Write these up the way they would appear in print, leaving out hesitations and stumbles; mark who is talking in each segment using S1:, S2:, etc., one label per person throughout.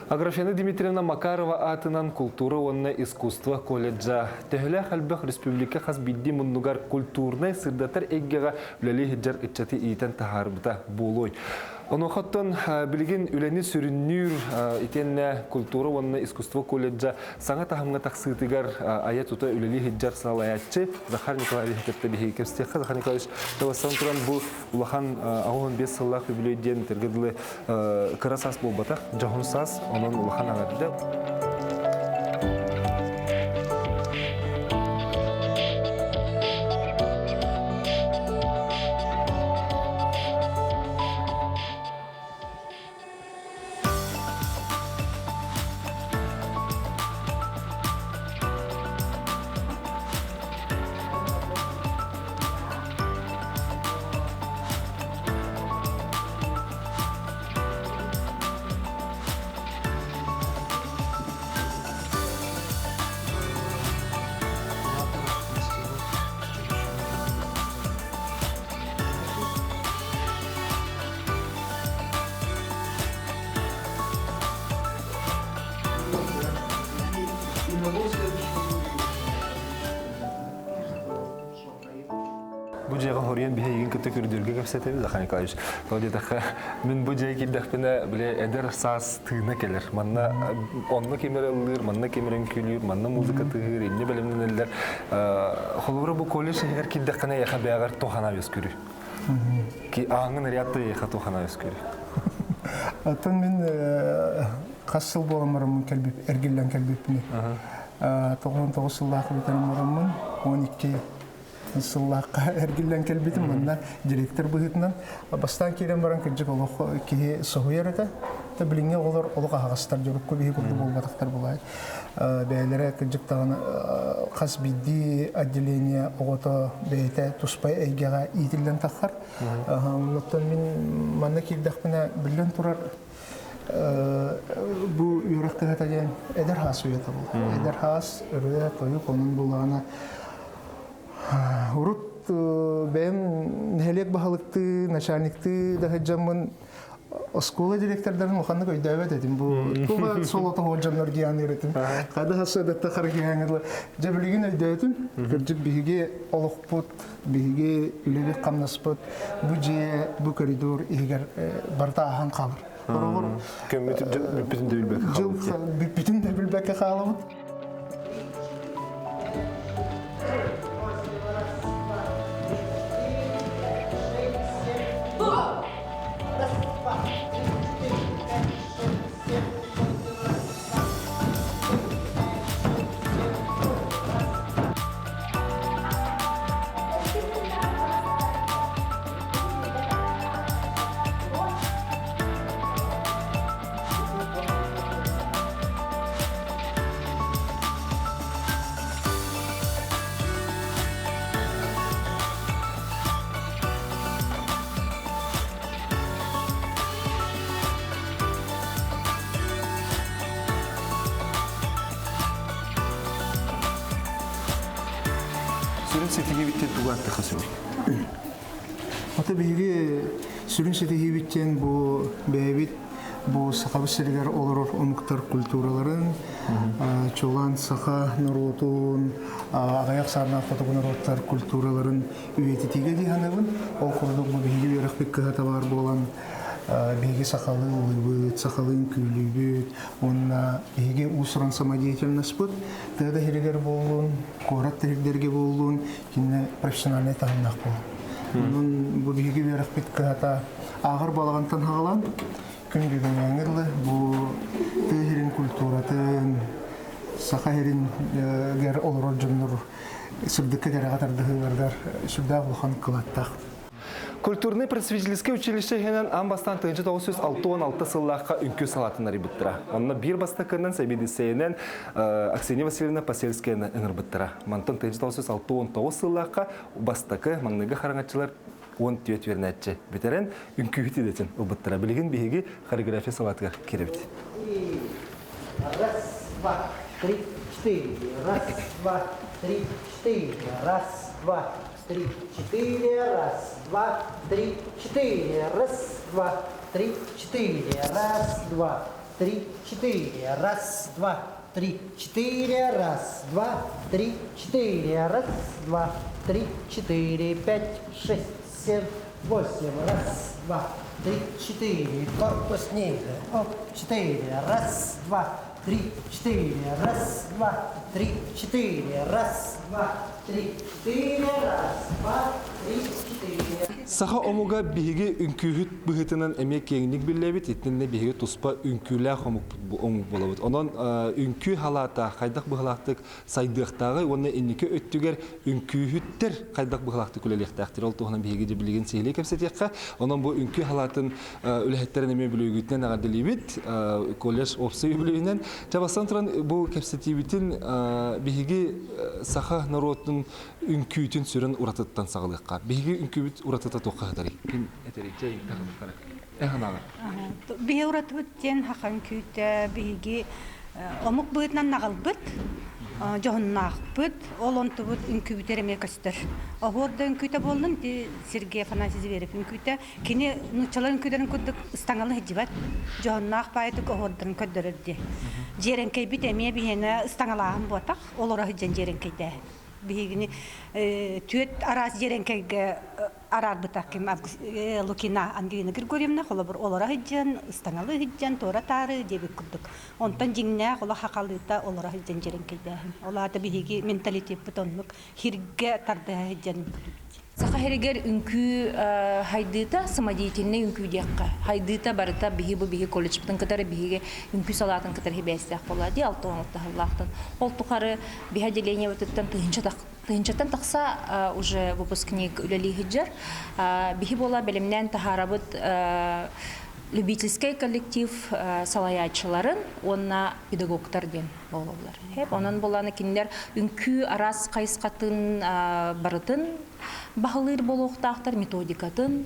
S1: Аграфена Дмитриевна Макарова аатынан култуура уонна искусство колледжа төһөлөөх элбэх республика хас биирдии муннугар культурнай сырдатар эйгэҕэ үлэлии сылдьар ыччаты иитэн таһаарбыта буолуой. Онуохаттан билигин үлэни сүрүннүүр итиэннэ культура уонна искусство колледжа саҥа таһымҥа тахсыытыгар айа-тута үлэлии сылдьар салайааччы Захар Николаевич кытта биһиги кэпсиэххэ. Захар Николаевич, табастан туран бу улахан 65 сыллаах үбүлүөй диэн этэргэ дылы кыра саас буолбатах, дьоһун саас, онон улахан аҕарда. Бу дьиэҕэ хоруйан биһигин кытта көрдөргө кэпсэтэбит, Захар Николаевич. Тоҕо диэтэххэ, мин бу дьиэ киирдэхпинэ, били эдэр саас тыына кэлэр. Манна онно ким эрэ ыллыыр, манна ким эрэ үҥкүүлүүр, манна музыка тыаһыыр, инньэ бэлэмнэнэллэр. Холобура, бу колледж иһигэр киирдэххинэ, эйиэхэ бэйэҕэр туох анаа үөскүүрүй? Ки ааҥын ырыатта эйиэхэ туох анаа үөскүүрүй?
S2: Оттон мин хас сыл буолан бараммын кэлбип, эргиллэн кэлбиппиний. 99 сыллаах бүтэрэн бараммын, 12 сыллаахха эргиллэн кэлбитим. Манна директор быһыытынан бастаан киирэн баран кырдьык олох киһи соһуйар этэ. Та билиҥҥи оҕолор олох аһаҕастар, дьорукку биһи курдук буолбатахтар булай. Бэйэлэрэ кырдьык даҕаны хас биирдии отделение оҕото бэйэтэ туспа эйгэҕэ иитиллэн таххар. Оттон мин манна киирдэхпинэ биллэн турар бу үөрэх кыһата диэн эдэр хаас үйэтэ буолар. Эдэр хаас ырыа, тойук онон булаҕына урут бэйэм нэһилиэк баһылыктыы, начальниктыы да сылдьаммын оскуола директордарын улаханнык өйдөөбөт этим. Бу туга солото дьоннор диэн этим. Хада хасыадатта харгыһаҥырла. Дьэ билигин өйдөөтүм. Кырдьык биһиги олохпут, биһиги үлэбит хамнаспыт бу дьиэ, бу коридор иһигэр барыта ааһан хаалар. Хороҕор
S1: бүппүтүн да билбэккэ хаалбыт.
S2: Бүппүтүн да билбэккэ хаалабыт.
S1: Сүрүн ситиһиибиттэн тугу аттыха сөбүй?
S2: Ата биһиги сүрүн ситиһиибиттэн бу бэйэбит бу Сахабыт сиригэр олорор омуктар культураларын, чулан саха норуотун, аҕыйах сааннаах хотугу норуоттар культураларын үйэтитиигэ дии саныыбын. Ол курдук бу биһиги үөрэхпит кыһата баар буолан, биһиги сахалыы ыллыыбыт, сахалыы үҥкүүлүүбүт уонна биһиги уус-уран самодеятельноспут тыа да иһигэр буоллун, куорат да иһирдэргэ буоллун, кинини профессиональнай таһымнаах буолун. Онон бу биһиги үөрэхпит кыһата ааҕар балаҕантан хаҕалаан күн бүгүҥҥэ дылы бу тыа сирин культуратын, саха сирин олорор дьоннор сырдыкка кэрэҕэ тардыһыыларыгар сүрдээх улахан кылааттаах.
S1: Культурнай просветительскай училище иһинэн аан бастаан 1966 сыллаахха үҥкүү салаатын арыйбыттара. Онно биир бастакынан сэбиэдиссэйинэн Аксения Васильевна Посельскаяны ыҥырбыттара. Мантан 1969 сыллаахха бастакы маҥнайгы хараҥаччылар 14 үөрэнээччи бүтэрэн үҥкүүһүт идэтин ылбыттара. Билигин биһиги хореография салаатыгар киирэбит.
S3: Раз, два, три, четыре. Раз, два, три, четыре. Раз, два, три, четыре. Раз, два, три, четыре. Раз, два, три, четыре. Раз, два, три, четыре. Раз, два, три, четыре. Раз, два, три, четыре. Раз, два, три, четыре, пять, шесть, семь, восемь. Раз, два, три, четыре. Корпус ниже. Оп, четыре. Раз, два, три, четыре. Раз, два, три, четыре. Раз, два, три, четыре. Раз, два, три, четыре.
S1: Саха омуга биһиги үҥкүүһүт быһыытынан эмиэ киэҥник биллэбит, итиннэ биһиги туспа үҥкүүлээх омук буолабыт. Онон үҥкүү халаата хайдах быһылаахтык сайдыахтааҕый уонна инники өттүгэр үҥкүүһүттэр хайдах быһылаахтык үлэлиэхтээхтэр ол туһунан биһиги билигин сиһилии кэпсэтиэххэ. Онон бу үҥкүү халаатын үлэһиттэрин эмиэ бүлүүгүтүнэн эҕэрдэлиибит. Колледж уопсай үбүлүөйүнэн. Чэ, бастатан туран бу кэпсэтиибитин биһиги саха норуотун үҥкүүтүн сүрүн уратыттан саҕалыахха. Биһиги үҥкүүбүт уратыта туохха сытарый? Ким этэрий? Чэ, тахылыктара. Эһанаҕа.
S4: Биһи уратыбыт диэн хаха үҥкүүтэ биһиги омук быһыытынан наҕылбыт, дьоһуннаахпыт, ол онтубут үҥкүүбүтэр эмиэ көстөр. Оһуор да үҥкүүтэ буоллун, ити Сергей Афанасьевич Зверев үҥкүүтэ, кини нууччалар үҥкүүлэрин курдук ыстаҥалы сылдьыбат, дьоһуннаах баайытык оһуордарын көрдөрөр дии. Дьиэрэҥкэйбит эмиэ биһиэнэ ыстаҥалааһын буотах, олоро сылдьан дьиэрэҥкэйдээһин. Биһигини түөрт араас дьиэрэҥкэйгэ араарбыта ким Лукина Ангелина Григорьевна холобур олоро сылдьан, ыстаҥалыы сылдьан, туора-таары диэбит курдук. Онтон дьиҥнээх олох хахалыыта олоро сылдьан дьиэрэҥкэйдээһин. Ол аата биһиги менталитеппыт оннук хиргэ тардыһа сылдьан үҥкүүлүүбүт.
S5: Саха сиригэр үҥкүү хайдыыта самодеятельнай үҥкүү диэххэ. Хайдыыта барыта биһи бу биһи колледжпытын кытары биһиги үҥкүү салаатын кытары сибээстээх буолла дии 66 сыллаахтан. Ол тухары биһи отделениебытыттан тыһыынчаттан тахса уже выпускник үлэлии сылдьар. Биһи буола бэлэмнээн таһаарабыт любительскай коллектив салайааччыларын уонна педагогтар диэн буолаллар. Онон буолан кинилэр үҥкүү араас хайысхатын барытын баһылыыр буолуохтаахтар, методикатын,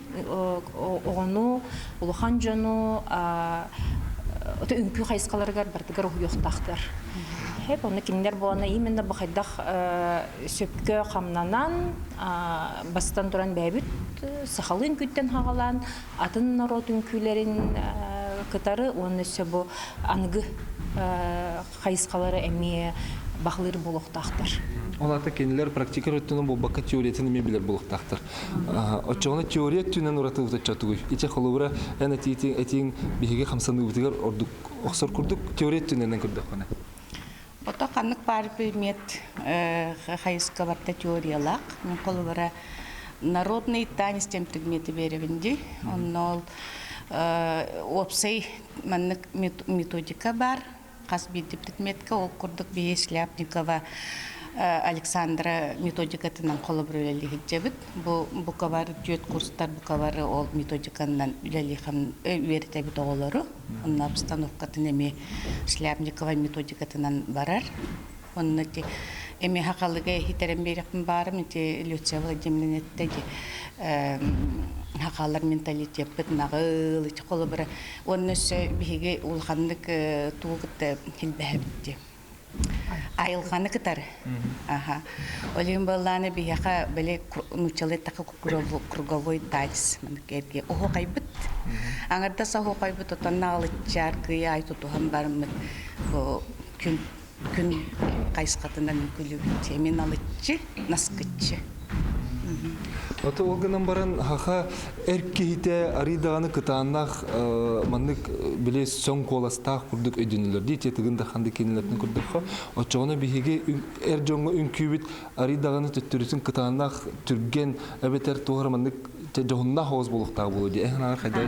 S5: оҕону, улахан дьону үҥкүү хайысхаларыгар барытыгар уһуйуохтаахтар. Онно кинилэр буолана именно бу хайдах сөпкө хамнанан, бастан туран бэйэбит сахалыы үҥкүүттэн хаҕалаан, атын норуот үҥкүүлэрин кытары уонна өссө бу аныгы хайысхалары эмиэ баһылыыр буолуохтаахтар.
S1: Ол аата кинилэр практика өттүнэн буолбакка теориятын эмиэ билэр буолуохтаахтар. Оччоҕуна теория өттүнэн уратыбыт оччотугуй? Ити холобура эн этииҥ биһиги хамсаныыбытыгар ордук охсор курдук теория өттүнэн көрдөххүнэ.
S6: Ото ханнык баар предмет хайыска барта теориялаах. Мин холобура народный танец диэн предмети биэрэбин дии. Онно ол уопсай маннык методика баар. Хас биирдии предметка ол курдук биһи Шляпникова Александра методикатынан холобур үлэлиһиджэбит. Бу букабар түөрт курстар букабары ол методиканан үлэлихан үөрэтэбит оҕолору. Онно обстановкатын эмиэ Шляпникова методикатынан барар. Онно ити эмиэ хахалыга иһитэрэн биэрэхпин баарым ити Люция Владимировна этте ди хахалар менталитеппыт наҕыл ити холобура уонна өссө биһиги улаханнык тугу кытта хилбэһэбит ди айылҕаны кытары аха ол иһин буоллааны биһиэхэ били нууччалыы эттэххэ круговой танец маннык эргиэ оһуохайбыт аҥардас оһуохайбыт отон наҕылыччаар кыйа ай тутуһан барыммыт бу күн күн хайысхатынан үҥкүүлүүбүт эмин алыччы наскыччы
S1: Ото ол гынан баран хаха эр киһитэ арый даҕаны кытаанах маннык били сөҥ куоластаах курдук өйдөнөлөр дии тыгын да ханды кинилэртин курдукха оччоҕуна биһиги эр дьоҥҥо үҥкүүбүт арый даҕаны төттөрүтүн кытаанах түргэн эбэтэр туох эрэ маннык дьоһуннаах оҕус буолуохтаах буолуо дии эһэн аҕар хайдах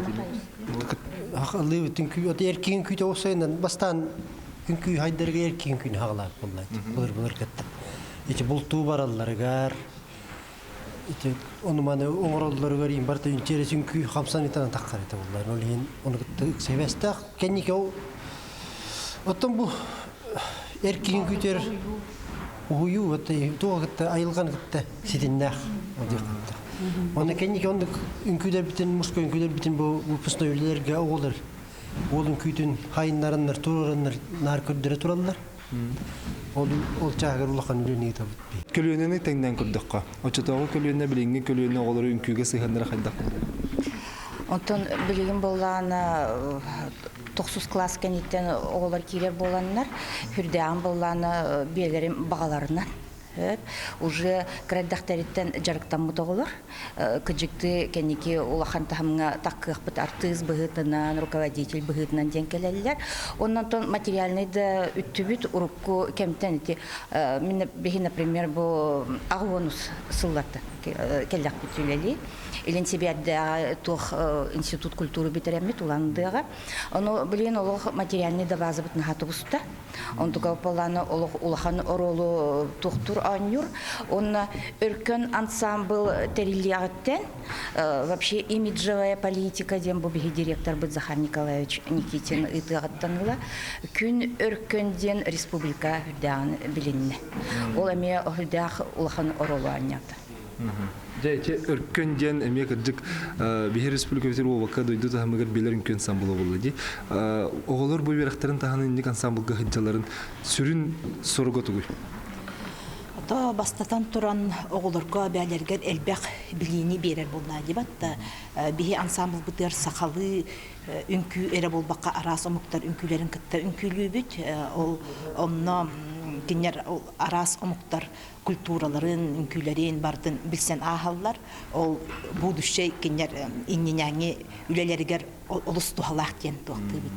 S3: Аллыы үҥкүү эр киһи үҥкүүтэ оҕусайынан бастаан үҥкүү хайдарыга эр киһи үҥкүүнү хаҕалаах буолла былыр былыр кытта ити бултуу баралларыгар ити ону маны оҥороллоругар иин барыта интерес үҥкүү хамсаныытынан таххар этэ буоллар ол иһин ону кытта ыксэбэстээх кэнники ол оттон бу эр киһи үҥкүүтүгэр уһуйуу туох кытта айылҕаны кытта ситимнээх Онно кэнники оннук үҥкүүлэрбитин мужской үҥкүүлэрбитин бу выпускной үлэлэргэ оҕолор уол үҥкүүтүн хайыннараннар туруораннар наар көрдөрө тураллар. Ол ол чааһыгар улахан үлэни ыытабыт.
S1: Көлүөнэни тэҥнээн көрдөххө, оччотооҕу көлүөнэ билиҥҥи көлүөнэ оҕолору үҥкүүгэ сыһыаннара хайдах?
S7: Онтон билигин буоллаҕына тохсус класс кэнниттэн оҕолор киирэр буоланнар, хүрдээҕин буоллаҕына биэлэрин баҕаларынан уже кыра эрдэхтэриттэн дьарыктаммыт оҕолор кыдьыкты кэнники улахан таһымҥа таккыахпыт артыыс быһыытынан, руководитель быһыытынан диэн кэлэллэр. Оннон материальный да үттүбүт урукку кэмтэн ити мин биһи, например, бу аҕыс сылларда кэллэхпит үлэлии. Илин Сибиэрдээҕи туох институт культуры бүтэрэммит уландыаҕа. Ону билигин олох материальный да базабыт наһаа тубуста. Онтука поланы олох улахан оруолу туохтур оонньуур. Онно Өркөн ансамбл тэриллиэҕиттэн вообще имиджевая политика диэн бу биһи директорбыт Захар Николаевич Никитин ыытыаҕыттан ыла Күн Өркөн диэн республика үрдээҕин билиннэ. Ол эмиэ үрдээх улахан оруолу оонньоото.
S1: Дьэ, ити Өркөн диэн эмиэ кырдьык биһи республикабытыгар буолбакка дойду таһымыгар билэр үҥкүү ансамбла буолла дии. Оҕолор бу үөрэхтэрин таһынан инник ансамблга сылдьалларын сүрүн соруга тугуй?
S8: Ото бастатан туран оҕолорго бээлэргэр элбэх билиини биэрэр буолла дибат биһи ансамблбытыгар сахалыы үҥкүү эрэ буолбакка араас омуктар үҥкүүлэрин кытта үҥкүүлүүбүт. Ол онно кинилэр араас омуктар культураларын, үҥкүүлэрин барытын билсэн ааһаллар. Ол будущай кинилэр иннинээҥи үлэлэригэр олус туһалаах диэн туохтуубут.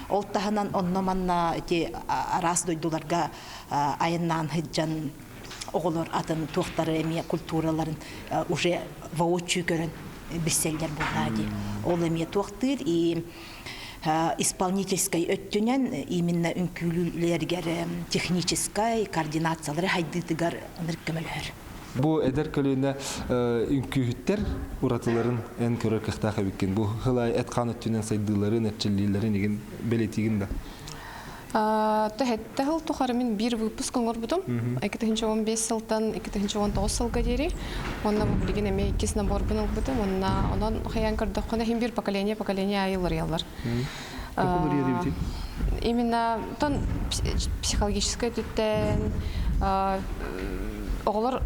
S8: Ол таһынан онно-манна ити араас дойдуларга айаннаан сылдьан оҕолор атын туохтары эмиэ культураларын уже воочию көрөн билсэллэр буоллаа дии. Ол эмиэ туохтыыр и исполнительскай өттүнэн именно үҥкүүлүүлэригэр техническай координациялары хайдыытыгар ынырык көмөлөһөр.
S1: Бу эдэр көлүөнэ үҥкүүһүттэр уратыларын эн көрөр кыахтаах эбиккин. Бу хылай эт-хаан өттүнэн сайдыыларын, эрчиллиилэрин игин бэлиэтиигин да?
S9: Тэһэтте сыл тухары мин биир выпуск оҥорбутум. 2015 сылтан 2019 сылга диэри. Уонна бу билигин эмиэ иккис наборбун ылбытым. Уонна онон хайаан көрдөххүнэ иһин биир поколение поколение аайы уларыйаллар. Именно тон психологическай өттүттэн оҕолор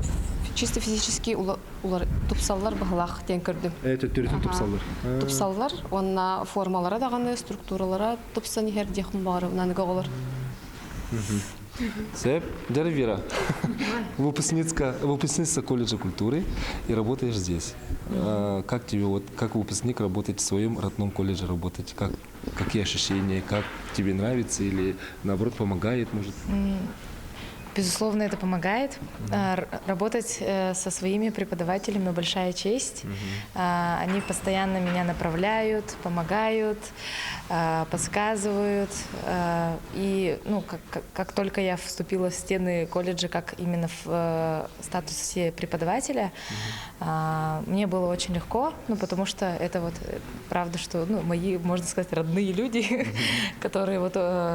S9: чисто физически улар тупсаллар быһылаах диэн көрдүм.
S1: Төттөрүтүн тупсаллар.
S9: Тупсаллар уонна формалара даҕаны, структуралара тупсан иһэр диэххин баҕарабын аныгы оҕолор.
S1: Сөп. Дядя Вера, выпускница, выпускница колледжа культуры и работаешь здесь. Как тебе вот, как выпускник работать в своем родном колледже работать? Как, какие ощущения, как тебе нравится или наоборот помогает, может?
S10: Безусловно, это помогает. Работать со своими преподавателями большая честь. Они постоянно меня направляют, помогают, подсказывают. И ну, как только я вступила в стены колледжа, как именно в статусе преподавателя, мне было очень легко, ну, потому что это вот правда, что ну, мои, можно сказать, родные люди, которые вот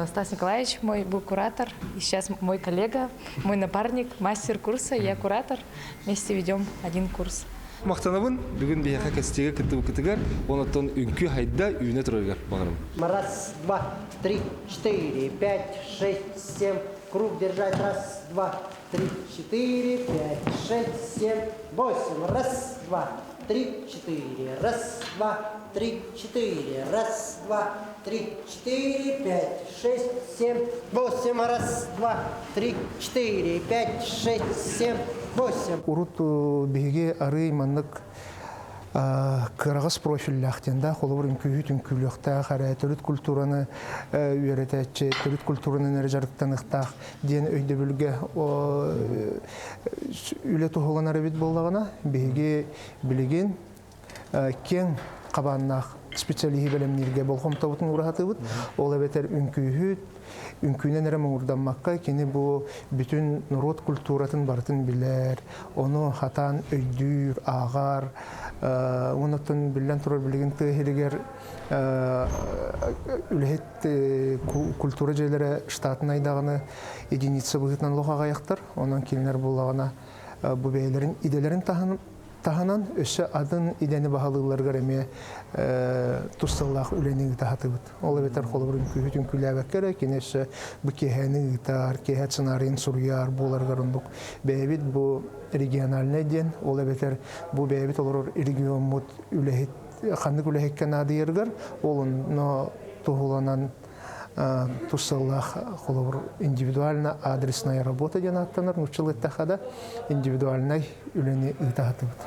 S10: Стас Николаевич мой был куратор, и сейчас мой коллега, мой напарник, мастер курса, я куратор, вместе ведем один курс.
S1: Махтанабын бүгүн биһиэхэ кэпсэтиигэ кыттыбыккытыгар, онтон үҥкүү хайда үүнэ турарыгар баҕарабын.
S3: Раз, два, три, четыре, пять, шесть, семь. Круг держать. Раз, два, три, четыре, пять, шесть, семь, восемь. Раз, два, три, четыре. Раз, два, три, четыре. Раз, два, три, четыре, пять, шесть, семь, восемь. Раз, два, три, четыре, пять, шесть, семь, восемь.
S2: Урут биһиги арый маннык кыраҕас профиллаах да холобур үҥкүүһүт үҥкүүлүөхтээх эрэ төрүт культураны үөрэтээччи төрүт культураны эрэ дьарыктаныахтаах диэн өйдөбүлгэ үлэ туһуланар эбит буоллаҕына биһиги билигин киэҥ хабааннаах специалиһи бэлэмнииргэ болҕомтобутун ураһатыбыт ол эбэтэр үҥкүүһүт үҥкүүнэн эрэ муҥурдаммакка кини бу бүтүн норуот культуратын барытын билэр ону хатаан өйдүүр ааҕар оннуттан биллэн турар билигин тыа сиригэр үлэһит культура дьиэлэрэ штатын айдаҕыны единица быһыытынан лох аҕайахтар онон кинилэр буоллаҕына бу бэйэлэрин идэлэрин таһынан өссө атын идэни баһылыылларыгар эмиэ тус сыллаах үлэни ыытаһатыбыт. Ол эбэтэр холобур үҥкүүһүт үҥкүүлээбэккэ эрэ кини өссө бу киэһэни ыытар, киэһэ сценарийын суруйар буоларыгар оннук бэйэбит бу региональный диэн, ол эбэтэр бу бэйэбит олорор региоммут үлэһит ханнык үлэһиккэ наадыйарыгар ол онно туһуланан тус сыаллаах холобур индивидуально адресная работа диэн ааттанар нууччалыы эттэххэ да индивидуальнай үлэни ыыта сатыыбыт.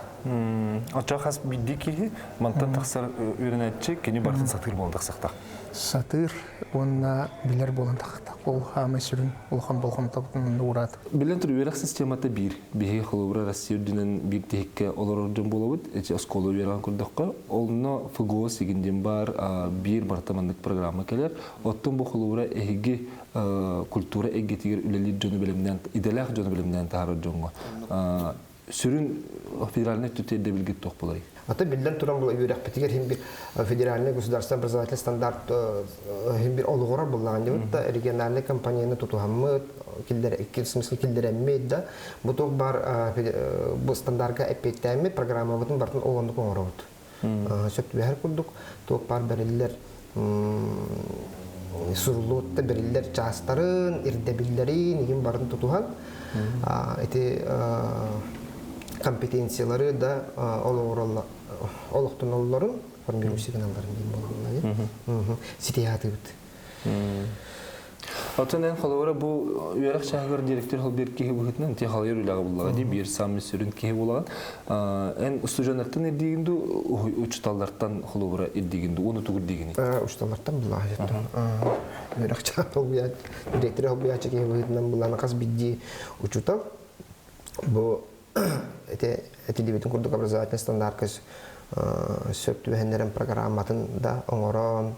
S1: Оччо хас биирдии киһи мантан тахсар үөрэнээччи кини барытын сатыыр буолан тахсахтаах.
S2: Сатыыр уонна билэр буолан тахсахтаах. Ол хаамай сүрүн улахан болҕомтобутун уураат.
S1: Билэн тур үөрэх системата биир. Биһиги холобура Россия үрдүнэн биир тиһиккэ олорор дьон буолабыт. Эти оскуола үөрэҕин көрдөххө, онно ФГО сигин диэн баар биир барыта маннык программа кэлэр. Оттон бу холобура эһиги культура эйгэтигэр үлэлиир дьону бэлэмнээн, идэлээх дьону бэлэмнээн таһаарар дьоҥҥо сүрүн федеральнай өттүттэн ирдэбилгит туох буоларый?
S11: Ата биллэн туран була үөрэхпитигэр хим бир федеральный государственный образовательный стандарт хим бир олоҕурар буллаҕын дебит да региональный компанияны тутуһаммыт киллер в смысле киллэрэммит да бу туох бар бу стандарка эппиэттээммит программабытын бартын олоннук оҥоробут. Сөп түбэһэр курдук туох бар бэриллэр суруллуутта бэриллэр чаастарын, ирдэбиллэрин игин барын тутуһан ити компетенциялары да олохтоноллорун формирующий гыналларын диэн буолаллар ситиһаатыбыт.
S1: Оттон эн холобура бу үөрэх чааһыгар директор хол биир киһи быһыытынан ти халыйар үлэҕэ буллаҕа дии биир саамай сүрүн киһи буолаҕын. Эн устудьуоннартан ирдиигин дуу, учууталлартан холобура ирдиигин дуу, уонна тугу ирдиигиний?
S11: Учууталлартан буллаҕа үөрэх чааһын директор холбуйааччы киһи быһыытынан буллаҕына хас биирдии учуутал бу ити этилибитин курдук образовательный стандартка сөп түбэһиннэрэн программатын да оҥорон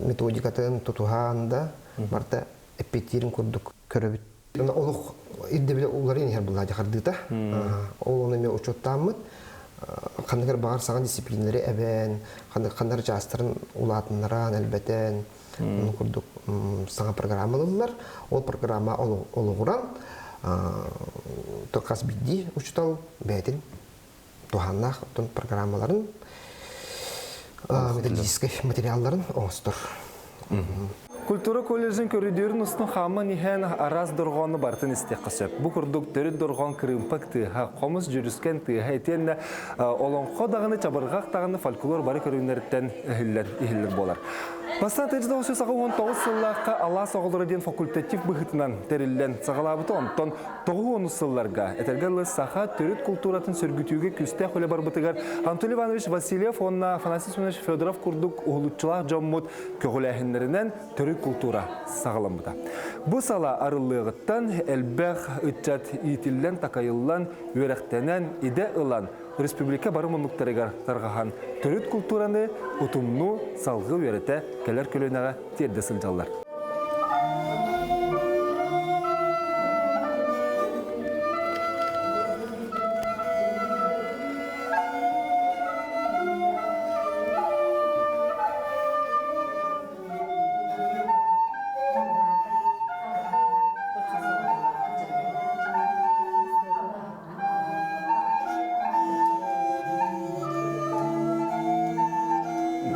S11: методикатын тутуһан да барыта эппиэттиирин курдук көрөбүт. Олох ирдэбилэ уларыйан иһэр буллаа дьахардыыта. Ол ону эмиэ учуоттааммыт ханныгар баҕар саҥа дисциплиналары эбэн, ханнар чаастарын улаатыннаран, элбэтэн, Ону курдук саҥа программа ылыллар. Ол программа олоҕуран хас биирдии учуутал бэйэтин туһааннаах оттон программаларын методическай материалларын оҥостор.
S1: Культура колледжын көрүдүөрүн устун хааман иһэн араас дорҕоону барытын истиэххэ сөп. Бу курдук төрүт дорҕоон кырыымпак тыаһа, хомус дьүрүскэн тыаһа итиэннэ олоҥхо даҕаны, чабырҕах даҕаны фольклор бары көрүҥнэриттэн иһиллэр, иһиллэр буолар. Бастаан 1999 сыллаахха Алаас оҕолоро диэн факультатив быһыытынан тэриллэн саҕалаабыта, онтон 90 сылларга этэргэ дылы саха төрүт култууратын сөргүтүүгэ күүстээх үлэ барбытыгар Анатолий Иванович Васильев уонна Афанасий Семенович Федоров курдук уһулуччулаах дьоммут көҕүлээһиннэринэн төрүт култуура саҕаламмыта. Бу сала арыллыаҕыттан элбэх ыччат иитиллэн-такайыллан, үөрэхтэнэн, идэ ылан, республика бары муннуктарыгар тарҕаһан төрүт култуураны утумнуу салгыы үөрэтэ кэлэр көлүөнэҕэ тиэрдэ сылдьаллар.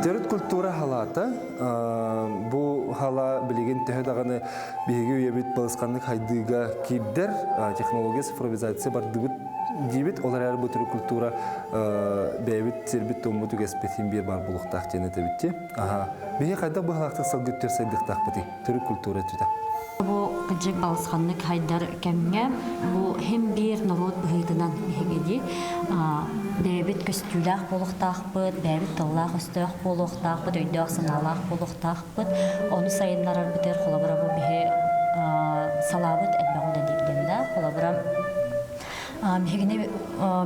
S1: Төрүт культура халаата бу хала билигин төһө даҕаны биһиги үйэбит балысханнык хайдыыга киирдэр технология цифровизация бардыбыт диибит ол эрээри бу төрүт культура бэйэбит сирбит туоммут үгэспит иһин биир баар буолуохтаах диэн этэбит аха биһи хайдах быһалаахтык салгыы түр сайдыахтаахпытый төрүт культура өттүтэ
S12: Бу кыдьык балысханнык хайдар кэмҥэ бу хим биир норуот быһыытынан биһиги бэйэбит көстүүлээх буолуохтаахпыт, бэйэбит тыллаах-өстөөх буолуохтаахпыт, өйдөөх-санаалаах буолуохтаахпыт. Ону сайыннарарбытыгар холобура бу биһи салаабыт элбэх үлэлиирдэн да холобура Биһигини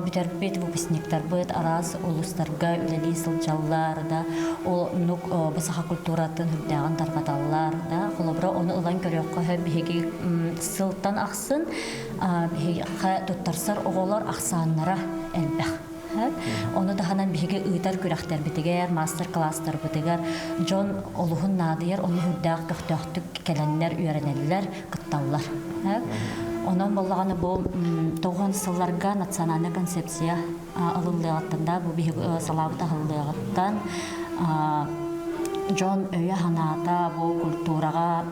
S12: бүтэрбит выпускниктарбыт араас улуустарга үлэлии сылдьаллар да, ол оннук бу саха культуратын үрдээҕин тарҕаталлар да. Холобура, ону ылан көрүөххэ биһиги сылтан ахсын биһиэхэ туттарсар оҕолор ахсааннара элбэх. Ону таһынан биһиги ыытар күрэхтэрбитигэр, мастер-класстарбытыгар дьон олуһун наадыйар, ону үрдээх көхтөөхтүк кэлэннэр үөрэнэллэр, кытталлар. Онон буоллаҕына бу тоҕон сылларга национальная концепция ылыллыаҕыттан да бу биһиги салаабыт аһыллыаҕыттан дьон өйө-санаата бу культураҕа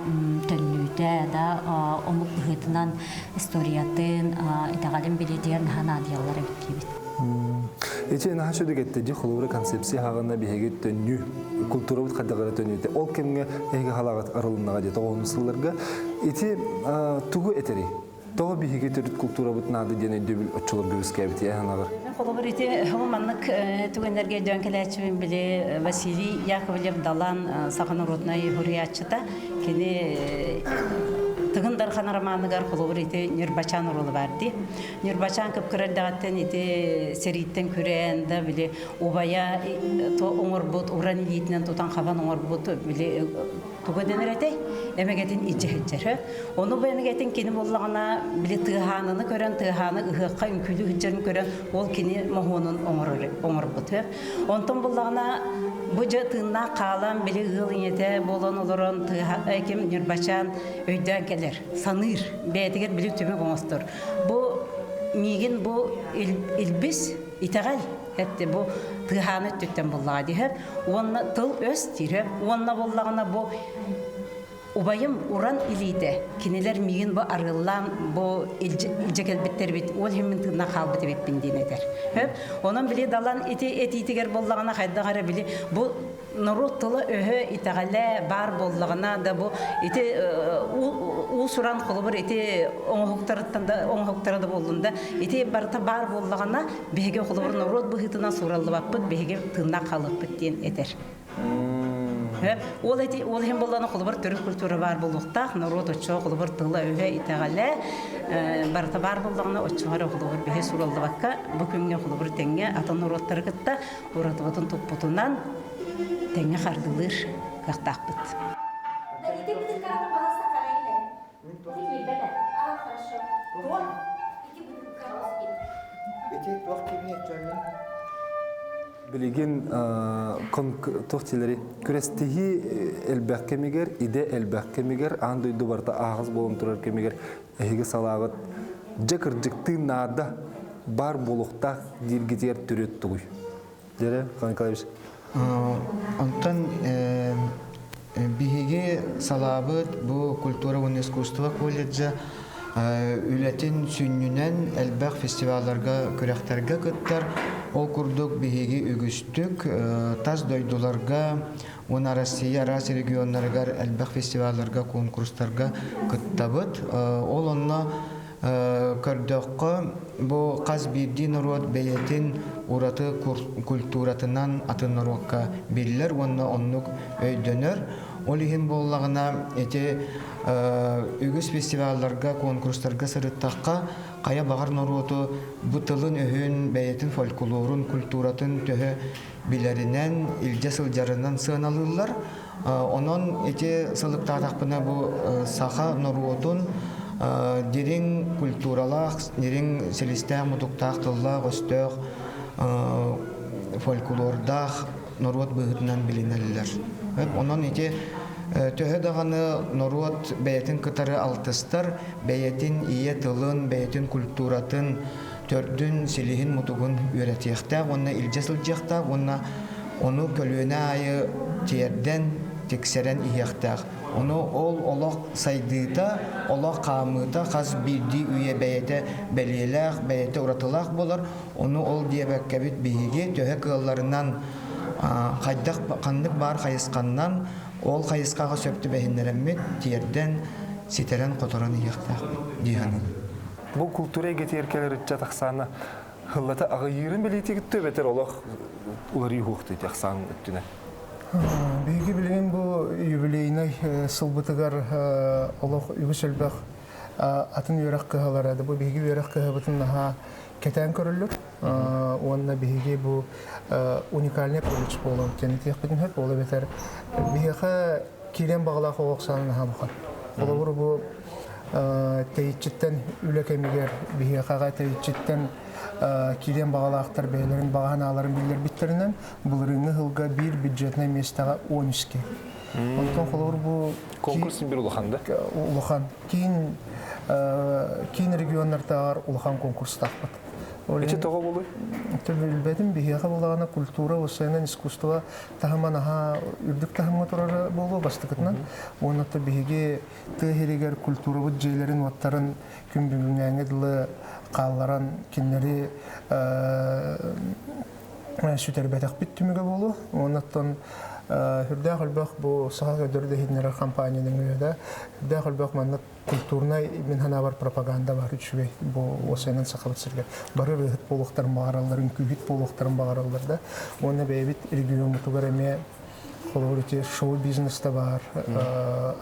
S12: төннүүтэ да омук быһыытынан историятын итэҕэлин билиитигэр наһаа наадыйаллар эбит диибит.
S1: Ити наһаа чөдөк этте ди холобура концепция хаҕына биһиги төннүү культурабыт хайдах эрэ төннүүтэ. Ол кэмҥэ эһиги халагыт арылыннаҕа дии тоҕоһун сылларга. Ити тугу этэрий? Тоҕо биһиги төрүт культурабыт наада диэн өйдөбүл оччолорго үөскээбит эһанаҕар?
S13: Холобур ити ол маннык түгэннэргэ өйдөөн кэлээччибин били Василий Яковлев Далан саха норуотунай суруйааччыта кини Тыгын Дархан романыгар холобур ити Ньурбачаан оруола баар дии. Ньурбачаан кып-кыра эрдэҕиттэн ити сэрииттэн күрээн да били убайа оҥорбут уран илиитинэн тутан хабан оҥорбут били туга дэнэр этэй эмэгэтин илдьэ Ону бу эмэгэтин кини буоллаҕына били тыаһаананы көрөн тыаһааны ыһыахха үҥкүүлүү сылдьарын көрөн ол кини моһуонун оҥорбут. Онтон буллаҕына бу дьэ тыыннаах хаалан били ыал ийэтэ буолан олорон тыаһа ким Ньурбачаан өйдөөн кэлэр саныыр бэйэтигэр били түмүк оҥостор. Бу миигин бу илбис итэҕэл этти бу тыаһааны өттүттэн буллаҕа диһэр уонна тыл өс диир уонна буллаҕына бу убайым уран илиитэ кинилэр миигин бу арыаллаан бу илдьэ кэлбиттэрбит ол иһин мин тыыннан хаалбыт эбиппин диэн этэр онон били далан ити этиитигэр буоллаҕына хайдах эрэ били бу норуот тыла-өһө итэҕэлэ баар буоллаҕына да бу ити уус-уран холобур ити оҥоһуктарыттан да оҥоһуктара да буоллун да ити барыта баар буоллаҕына биһиги холобур норуот быһыытынан суураллыбаппыт биһиги тыыннаах хаалыахпыт диэн этэр. Ол эти ол иһин буоллаҕына холобур төрүт культура баар буолуохтаах норуот оччоҕо холобур тыла-өһө итэҕэлэ барыта баар буоллаҕына оччоҕо эрэ холобур биһи суураллыбакка бу күҥҥэ холобур тэҥҥэ атын норуоттары кытта уратыбытын туппутунан тэҥҥэ хардылыыр кыахтаахпыт.
S1: Билигин туох диэлэри күрэстиһии элбэх кэмигэр, идэ элбэх кэмигэр, аан дойду барыта аһаҕас буолан турар кэмигэр эһиги салааҕыт дьэ кырдьыктыы наада баар буолуохтаах дииргитигэр төрүөт тугуй? Дьэрэ, Николаевич.
S14: Онтон биһиги салаабыт бу культура уонна искусство колледжа үлэтин сүнньүнэн элбэх фестивалларга, күрэхтэргэ кыттар. Ол курдук биһиги үгүстүк тас дойдуларга уонна Россия араас регионнарыгар элбэх фестивалларга, конкурстарга кыттабыт. Ол онно көрдөххө, бу хас биирдии норуот бэйэтин ураты культуратынан атын норуокка биллэр уонна оннук өйдөнөр. Ол иһин буоллаҕына, ити үгүс фестивалларга, конкурстарга сырыттахха, хайа баҕар норуоту бу тылын-өһүн, бэйэтин фольклорун, культуратын төһө билэринэн, илдьэ сылдьарынан сыаналыыллар. Онон ити сылыктаатахпына бу саха норуотун дириҥ культуралаах, дириҥ силистээх-мутуктаах тыллаах-өстөөх фольклордаах норуот быһыытынан билинэллэр. Онон ити төһө даҕаны норуот бэйэтин кытары алтыстар, бэйэтин ийэ тылын, бэйэтин культуратын төрдүн, силиһин, мутугун үөрэтиэхтээх уонна илдьэ сылдьыахтаах уонна ону көлүөнэ аайы тиэрдэн, тиксэрэн иһиэхтээх. Ону ол олох сайдыыта, олох хаамыыта хас биирдии үйэ бэйэтэ бэлиэлээх, бэйэтэ уратылаах буолар. Ону ол диэбэккэбит биһиги төһө кыалларынан хайдах ханнык баар хайысханнан ол хайысхаҕа сөп түбэһиннэрэммит тиэрдэн, ситэрэн-хоторон иһиэхтээхпит дии саныыбын.
S1: Бу култуура эйгэтигэр кэлэр ыччат ахсаана хыллата аҕыйыырын бэлиэтигит бэтэр олох уларыы уһуохтуй ахсаан өттүнэн?
S2: Биһиги билигин бу юбилейнай сылбытыгар олох үгүс элбэх атын үөрэх кыһалара да бу биһиги үөрэх кыһабытын наһаа кэтээн көрөллөр уонна биһиги бу уникальный колледж буолан тэнитиэхпитин сөп ол эбэтэр биһиэхэ киирэн баҕалаах оҕо ахсаана наһаа улахан. Холобур бу тэйиччиттэн үлэ кэмигэр биһиэхэҕэ тэйиччиттэн киириэн баҕалаахтар бэйэлэрин баҕа санааларын биллэрбиттэринэн былырыыҥҥы сылга биир бюджетнай миэстэҕэ 13 Онтон холобур бу
S1: конкурс бир улахан да?
S2: Улахан. Киин киин регионнартааҕар улахан конкурстаахпыт.
S1: Ити тоҕо буолуй?
S2: Билбэтим биһиэхэ булаҕына культура, уссайынан искусство таһыма наһаа үрдүк таһымҥа турара буолуо бастакытынан. Уонна биһиги тыа сиригэр культурабыт дьиэлэрин-уоттарын күн бүгүҥҥээҥҥэ дылы хаалларан кинилэри Сүтэрбэтэхпит түмүгэ буолуо. Оннуттан үрдээх элбэх бу саха көрдөрдө иһитиннэрэр компанияның үөдэ үрдээх элбэх маннык культурнай мин санаабар пропаганда бар үчүгэй бу уосайынан сахабыт сиригэр бары ырыаһыт буолуохтарын баҕараллар, үҥкүүһүт буолуохтарын бағараллар да. Уонна бэйэбит региоммутугар эмиэ холобур ити шоу-бизнес да бар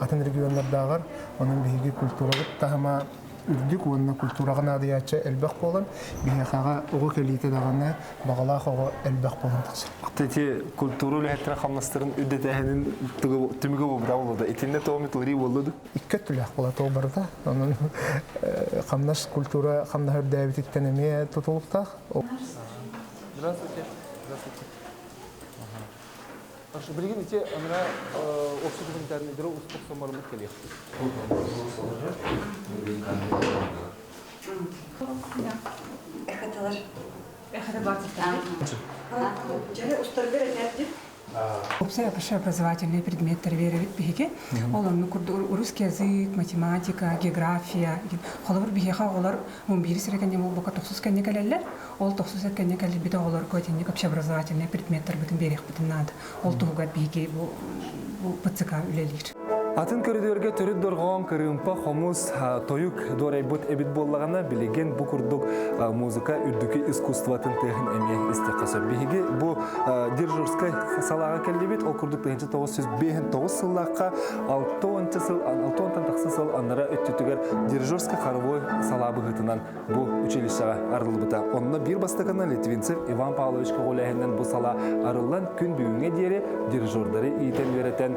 S2: атын регионнардааҕар, онон биһиги культурабыт таһыма үрдүк уонна культураҕа наадыйааччы элбэх буолан, биһиэхэҕэ оҕо кэлиитэ даҕаны баҕалаах оҕо элбэх буолан тахсар.
S1: Ити культура үлэһиттэрин хамнастарын үрдэтээһинин түмүгэ буолбута буолла. Итиннэ тоҕо митлари буолла ду?
S2: Икки өттүлээх буола тоҕо барыта. Онон хамнас культура хамнаһа үрдээбититтэн эмиэ тутулуктаах.
S1: Здравствуйте. Здравствуйте. Хорошо, билигин ити ана общий гуманитарный бюро устук сомарымыт келиэх.
S15: Эхэталар. Эхата бар. Жары устаргар этэрдим.
S16: Общий общеобразовательный предметтер беребит биһиги. Ол онну курдук русский язык, математика, география. Холобур биһиэхэ оҕолор 11 сирэ буолбакка тохсус кэннэ кэлэллэр. Ол тохсус кэннэ кэлбит оҕолорго итинник общеобразовательный предметтер бытын биэриэхпитин наада. Ол туһугар биһиги бу ПЦК үлэлиир.
S1: Атын көрүдүөргэ төрүт дорҕоон, кырыымпа, хомус, тойук дуорайбыт эбит буоллаҕына, билигин бу курдук музыка үрдүкү искусствотын тыаһын эмиэ истиэххэ сөп. Биһиги бу дирижерскай салааҕа кэллибит, ол курдук 1959 сыллаахха 60 сыл, 60 тахса сыл аннара өттүтүгэр дирижерскай хоровой салаа быһыытынан бу училищеҕа арыллыбыта. Онно биир бастакынан Литвинцев Иван Павлович көҕүлээһинэн бу салаа арыллан күн бүгүҥҥэ диэри дирижердары иитэн үөрэтэн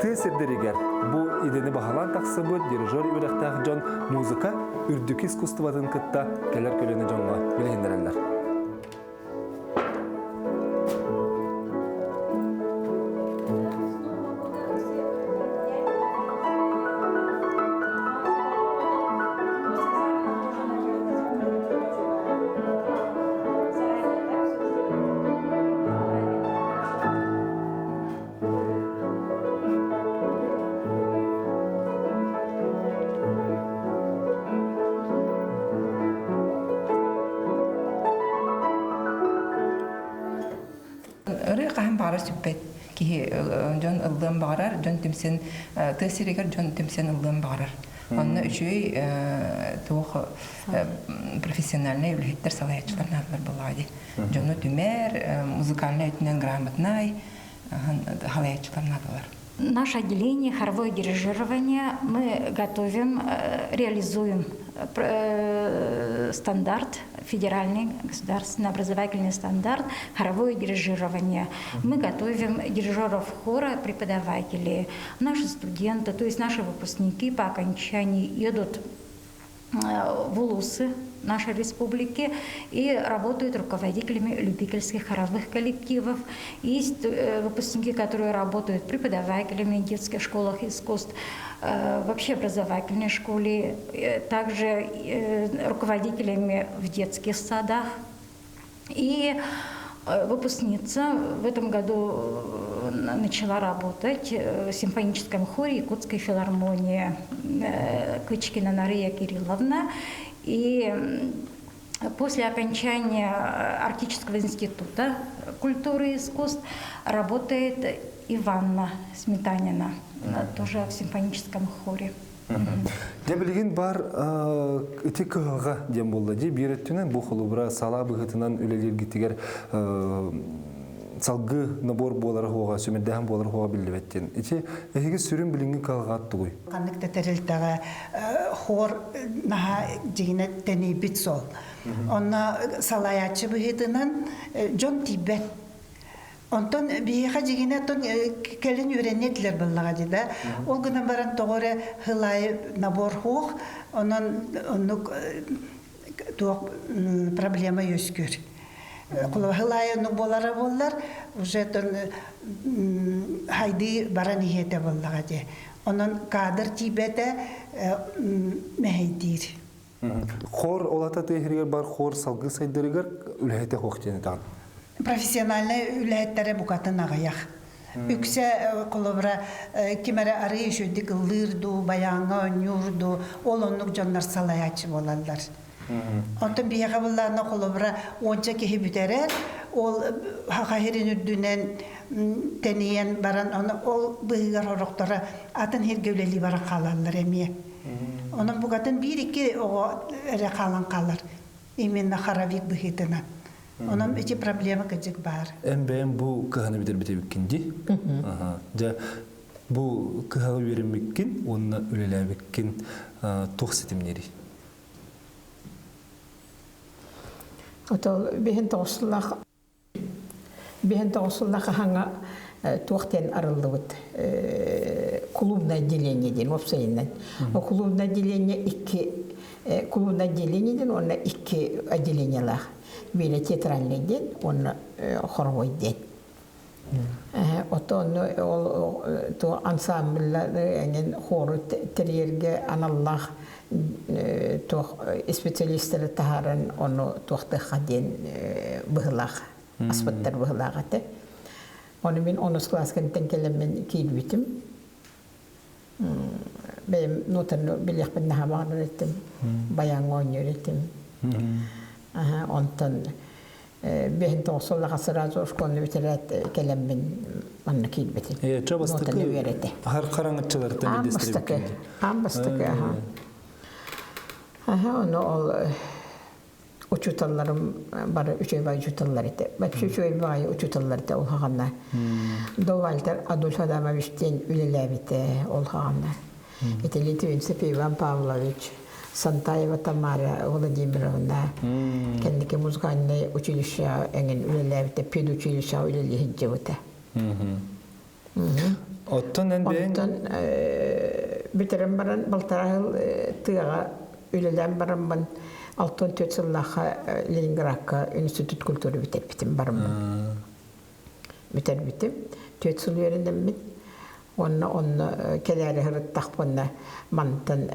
S1: тыа сирдэригэр бу идэни баһылаан тахсыбыт дирижер үөрэхтээх дьон музыка үрдүкү искусствотын кытта кэлэр көлүөнэ дьоҥҥо билиһиннэрэллэр.
S16: Ырыа хаһан баҕара сүппэт киһи дьон ыллыан баҕарар, дьон түмсэн тыа сиригэр дьон түмсэн ыллыан баҕарар. Онно үчүгэй туох профессиональнай үлэһиттэр салайааччылар наадалар буоллаҕа дии. Дьону түмэр, музыкальнай өттүнэн грамотнай салайааччылар наадалар.
S17: Наше отделение хоровое дирижирование мы готовим, реализуем стандарт, федеральный государственный образовательный стандарт хоровое дирижирование. Мы готовим дирижеров хора, преподавателей. Наши студенты, то есть наши выпускники по окончании едут в улусы нашей республики и работают руководителями любительских хоровых коллективов. Есть выпускники, которые работают преподавателями в детских школах искусств, в общеобразовательной школе, также руководителями в детских садах. И выпускница в этом году начала работать в симфоническом хоре Якутской филармонии Кычкина Нария Кирилловна. И после окончания Арктического института культуры и искусств работает Иванна Сметанина, тоже в симфоническом хоре.
S1: Дьэ билигин бар ити кыһалҕа диэн буолла дии биир өттүнэн бу холобура салаа быһыытынан үлэлииргитигэр салгыы набор буолара хуоҕа сүмэрдээһин буолара хуоҕа биллибэт диэн. Ити эһиги сүрүн билиҥҥи кыһалҕаат тугуй?
S18: Ханнык да тэрилтэҕэ хор наһаа дьиҥинэ тэнийбит сол. Онно салайааччы быһыытынан дьон тиийбэт. Онтон биһиэхэ дьиҥинэ оттон кэлин үөрэннэ этилэр буоллаҕа дии да. Ол гынан баран тоҕо эрэ хылаайы набор суох, онон оннук туох проблема үөскүүр. Хылаайы оннук буолара буоллар, уже оттон хайдыы баран иһиэтэ буоллаҕа дии. Онон кадр тиийбэтэ мэһэйдиир.
S1: Хор олата тыаһырыгар бар хор салгыы сайдарыгар үлэһитэ хуох диэн этаҕын.
S18: Профессиональнай үлэһиттэрэ букатын аҕыйах. Үксэ холобура ким эрэ арыы үчүгдүк ыллыыр дуу, байааҥҥа оонньуур дуу, ол оннук дьоннор салайааччы буолаллар. Онтон биһиэхэ былаана холобура уонча киһи бүтэрэр, ол хаха сирин үрдүнэн тэнийэн баран, оны ол быһыгар орохторо атын сиргэ үлэлии баран хаалаллар эмиэ. Онон букатын биир-икки оҕо эрэ хаалан хаалар. Именно хоровик быһыытынан. Онон ити проблема кыдьык баар.
S1: Эн бэйэм бу кыһаны бүтэрбит ди. Дьэ бу кыһаҕа үөрэммиккин уонна үлэлээбиккин туох ситимнирий?
S19: Отол биһин тоҕуслах биһин тоҕуслах хаһаҥа туох диэн арыллыбыт клубное отделение диэн уопсайынан. О клубное отделение икки клубное отделение диэн уонна икки отделениелаах. Биирэ театральный диэн уонна хоровой диэн. Оттон ол то ансамбллары эҥин хору тэрийэргэ аналлаах туох специалистары таһааран ону туохтыахха диэн быһылаах аспыттар быһылаах этэ. Ону мин онус кылааскантан кэлэммин киирбитим. Бэйэм нотаны билиэхпин наһаа баҕарар этим. Баяҥҥа оонньуур этим. Онтон бэһин тоҕус сразу школьный бүтэрээт кэлэммин манна киирбитим.
S1: Чо бастакы хар хараҥаччылартан
S19: Аан бастакы. Аан бастакы, аха. Аха, ону ол учууталларым бары үчүгэй баҕайы учууталлар этэ. Вообще үчүгэй баҕайы учууталлар этэ ол хаҕанна. До Вальтер Адольф Адамович диэн үлэлээбитэ ол хаҕанна. Ити Литвинцев Иван Павлович, Сантаева Тамара Владимировна, кэнники музыкальнай училище эҥин үлэлээбитэ, педучилищеҕа үлэлии сылдьыбыта.
S1: Оттон эн бэйэҥ
S19: Онтон бүтэрэн баран балтараа сыл тыаҕа үлэлээн бараммын 64 сыллаахха Ленинградка институт культуры бүтэрбитим бараммын. Бүтэрбитим. Түөрт сыл үөрэнэммин. Онно онно кэлээри сырыттахпына мантан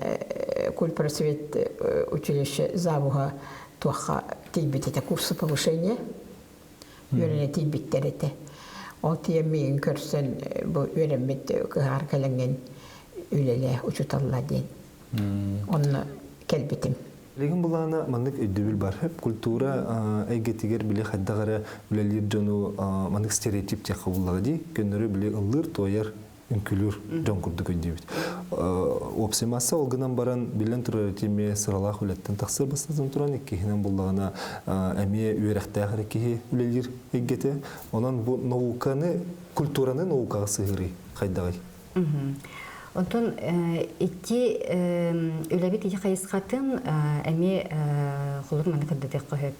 S19: культпросвет училище завуһа туохха тиийбит этэ курсы повышения үөрэнэ тиийбиттэр этэ. Ол тиийэн миигин көрсөн бу үөрэммит кыһаар кэлэҥҥин үлэлээ учууталла диэн. Онно кэлбитим.
S1: Билигин былаана маннык өйдөбүл бар. Хөп культура эйгэтигэр били хайдах эрэ үлэлиир дьону маннык стереотип диэххэ буллаҕа дии. Көннөрү били ыллыыр, туойар, үҥкүлүүр дьон курдук өйдүүбүт. Уопсай масса ол гынан баран биллэн турар эмиэ сыралаах үлэттэн тахсар бастатан туран иккиһинэн буллаҕына эмиэ үөрэхтээх эрэ киһи үлэлиир эйгэтэ. Онон бу науканы, культураны наукаҕа сыһыарыы хайдаҕый?
S20: Онтон ити үлэбит ити хайысхатын эмиэ холобур манна кырдатыахха сөп.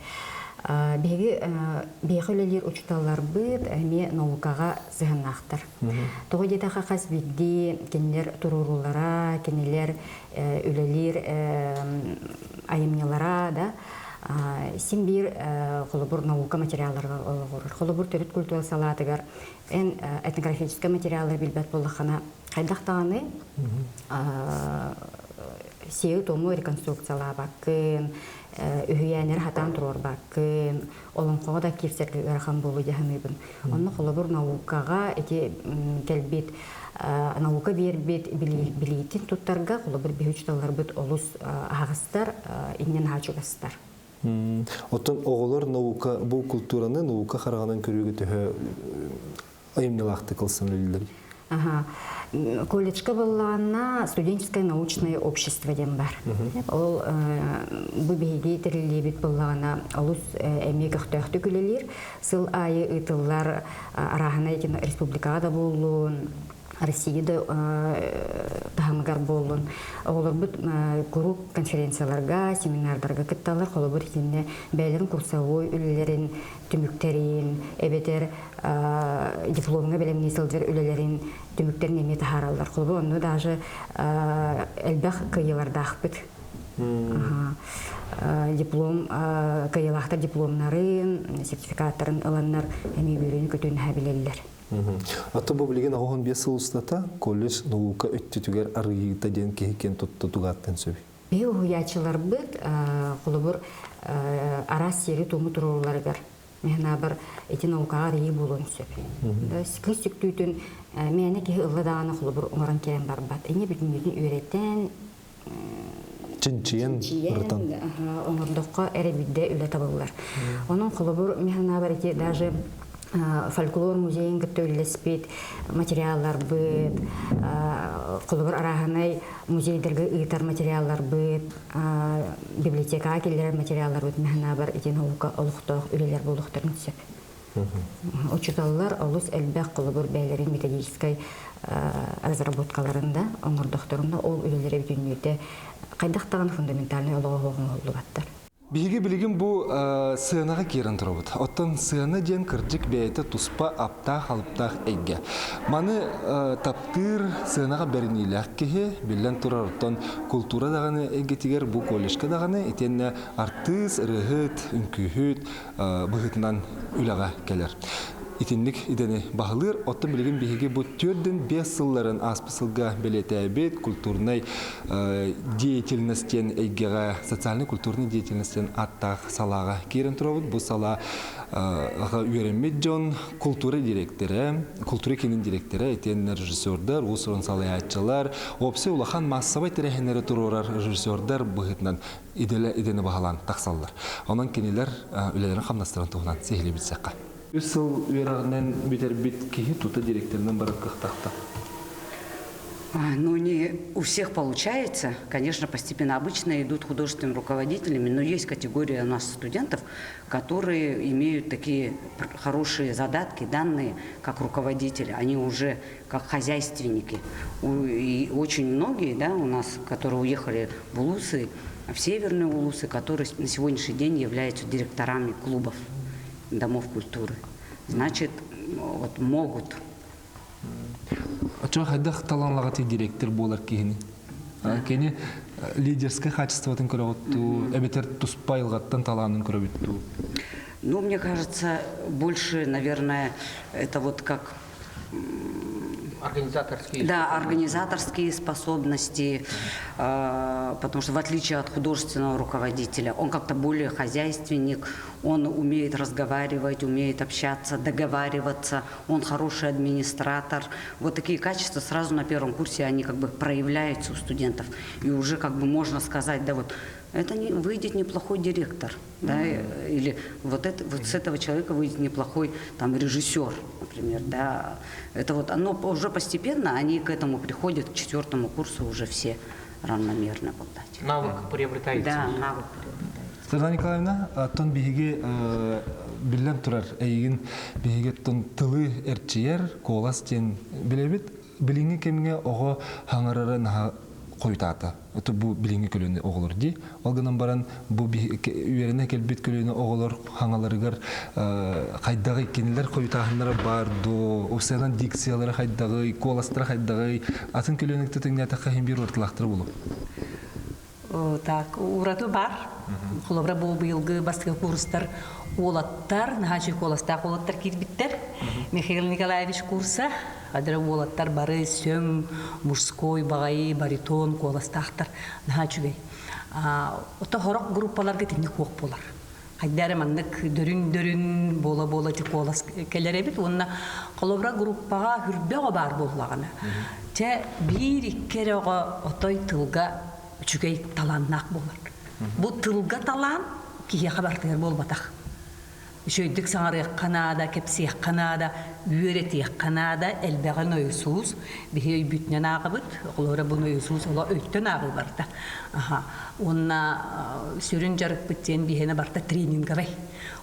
S20: Биһиги биһиэхэ үлэлиир учууталларбыт эмиэ наукаҕа сыһыаннаахтар. Тоҕо диэтэххэ хас биирдии кинилэр туруоруулара, кинилэр үлэлиир айымньылара да син биир холобур наука материалларыгар олоҕурар. Холобур төрүт культура салаатыгар эн этнографическай материалы билбэт буоллаххына хайдах даҕаны сиэри-туому реконструкциялаабаккын, үһүйээннэри хатаан туруорбаккын, олоҥхоҕо да киирсэргэ ыарахан буолуо дии саныыбын. Онно холобур наукаҕа ити кэлбит наука биэрбит билиитин туттарга холобур биһи учууталларбыт олус аһаҕастар, иннин аһа чугастар.
S1: Оттон оҕолор наука бу культураны наука хараҕынан көрүүгэ төһө айымньылаахтык ылсан үлэлииллэрий?
S20: Аха. Колледжка буоллаҕына студенческое научное общество диэн бар. Ол бу биһиги тэриллиибит буоллаҕына олус эмиэ көхтөөхтүк үлэлиир. Сыл аайы ыытыллар арааһынай республикаҕа да буоллун, Россия да таһымыгар буоллун. Оҕолорбут куруук конференцияларга, семинардарга кытталлар. Холобур, итиннэ бэйэлэрин курсовой үлэлэрин түмүктэрин, эбэтэр дипломҥа бэлэмнии сылдьар үлэлэрин түмүктэрин эмиэ таһаараллар. Холобур, онно даже элбэх кыайыылардаахпыт. Диплом кыайыылаахтар дипломнарын, сертификаттарын ыланнар эмиэ үөрүүнү-көтүүнү билэллэр.
S1: Ата бу билигин 95 сыл устата колледж наука өттүтүгэр арыйыыта диэн киһи киэн тутта тугааттан сөбүй?
S20: Биһи уһуйааччыларбыт холобур араас сиэри-туому туруоруларыгар механабар ити наукаҕа арыйыы буолуон сөп. Кыыс сүктүүтүн мээнэ киһи ылла даҕаны холобур оҥорон кэлэн барбат. Ини бүтүннүүтүн үөрэтэн.
S1: Чинчийэн, ырытан.
S20: Оҥордоххо эрэ биирдэ үлэ табыллар. Онон холобур мин санаабар ити даже фольклор музейын кытта үллэспит материалларбыт, холобур арааһынай музейдарга ыытар материалларбыт, библиотекаҕа киллэрэр материалларбыт мин санаабар ити наука олохтоох үлэлэр буолуохтарын сөп. Учууталлар олус элбэх холобур бэйэлэрин методическай разработкаларын да оҥордохторун да ол үлэлэрэ бүтүннүүтэ хайдах даҕаны фундаментальнай олоҕо оҥоһуллубаттар.
S1: Биһиги билигин бу сыанаҕа киирэн турабыт. Оттон сыана диэн кырдьык бэйэтэ туспа аптаах-алыптаах эйгэ. Маны таптыыр сыанаҕа бэриниилээх киһи, биллэн турар, оттон култуура даҕаны эйгэтигэр бу колледжка даҕаны итиэннэ артыыс, ырыаһыт, үҥкүүһүт быһыытынан үлэҕэ кэлэр. Итинник идэни баһылыыр. Оттон билигин биһиги бу 4-5 сылларын ааспыт сылга бэлиэтээбит культурнай деятельность диэн эйгэҕэ социальнай-культурный деятельность диэн ааттаах салааҕа киирэн турабыт. Бу салааҕа үөрэммит дьон култуура директора, култуура киинин директора, итиэннэ режиссердар, уус-уран салайааччылар, уопсай улахан маассабай тэрээһиннэри туруорар режиссердар быһыытынан идэни идэни баһылаан тахсаллар. Онон кинилэр үлэлэрин хамнастарын туһунан сиһилии билсиэххэ. Үс сыл үөрэҕинэн бүтэрбит киһи тута директорынан барар кыахтаахта.
S21: Ну, не у всех получается. Конечно, постепенно обычно идут художественными руководителями, но есть категория у нас студентов, которые имеют такие хорошие задатки, данные, как руководители. Они уже как хозяйственники. И очень многие да, у нас, которые уехали в Улусы, в северные Улусы, которые на сегодняшний день являются директорами клубов, домов культуры. Значит, вот могут.
S1: Оччоҕо хайдах талааннаҕытый директор буолар киһини? Кини лидерскэй качествотын көрөҕүт дуу, эбэтэр туспа айылҕаттан талаанын көрөбүт дуу?
S21: Ну, мне кажется, больше, наверное, это вот как
S22: Организаторские.
S21: Да, организаторские способности, потому что в отличие от художественного руководителя, он как-то более хозяйственник, он умеет разговаривать, умеет общаться, договариваться, он хороший администратор. Вот такие качества сразу на первом курсе, они как бы проявляются у студентов. И уже как бы можно сказать, да вот, это не, выйдет неплохой директор, да, или вот, это, вот с этого человека выйдет неплохой там режиссер, например, да. Это вот оно уже постепенно, они к этому приходят, к четвертому курсу уже все равномерно вот дать.
S22: Навык приобретается.
S21: Да, навык приобретается.
S1: Светлана Николаевна, оттон биһиги биллэн турар эйигин биһиги оттон тылы эрчийэр куолас диэн билэбит. Билиҥҥи кэмҥэ оҕо хаҥарара наһаа хойутаата. Это бу билиҥҥи көлүөнэ оҕолор дии. Ол гынан баран бу үөрэнэ кэлбит көлүөнэ оҕолор хаҥаларыгар хайдаҕый кинилэр хойутааһыннара баар дуо, уопсайынан дикциялара хайдаҕый, куоластара хайдаҕый, атын көлүөнэкте тэҥнээтэххэ иһин биир уратылаахтара буолуо.
S13: Так, ураты бар. Холобура бу быйылгы бастакы курстар уолаттар, наһаа куоластаах уолаттар киирбиттэр. Михаил Николаевич курса, адыра уолаттар бары сөҥ, мужской баҕайы, баритон куоластаахтар. Наһаа үчүгэй. Ото хорох группаларга итинник хуох буолар. Хайда эрэ маннык дөрүн-дөрүн буола-буола ити куолас кэлэр эбит уонна холобура группаҕа хүрбэ оҕо баар буоллаҕына, чэ биир-икки эрэ оҕо отой тылга үчүгэй талааннаах буолар. Бу тылга талаан киһиэхэ барытыгар буолбатах. Үчүгэйдик саҥарыахха наада, кэпсиэххэ наада, үөрэтиэххэ наада, элбэҕи нойосуус. Биһи өйбүтүнэн ааҕабыт, оҕолоро бу нойосуус оло өйтөн ааҕыы барда. Аха. Уонна сүрүн дьарыкпыт диэн биһиэнэ барыта тренинговай.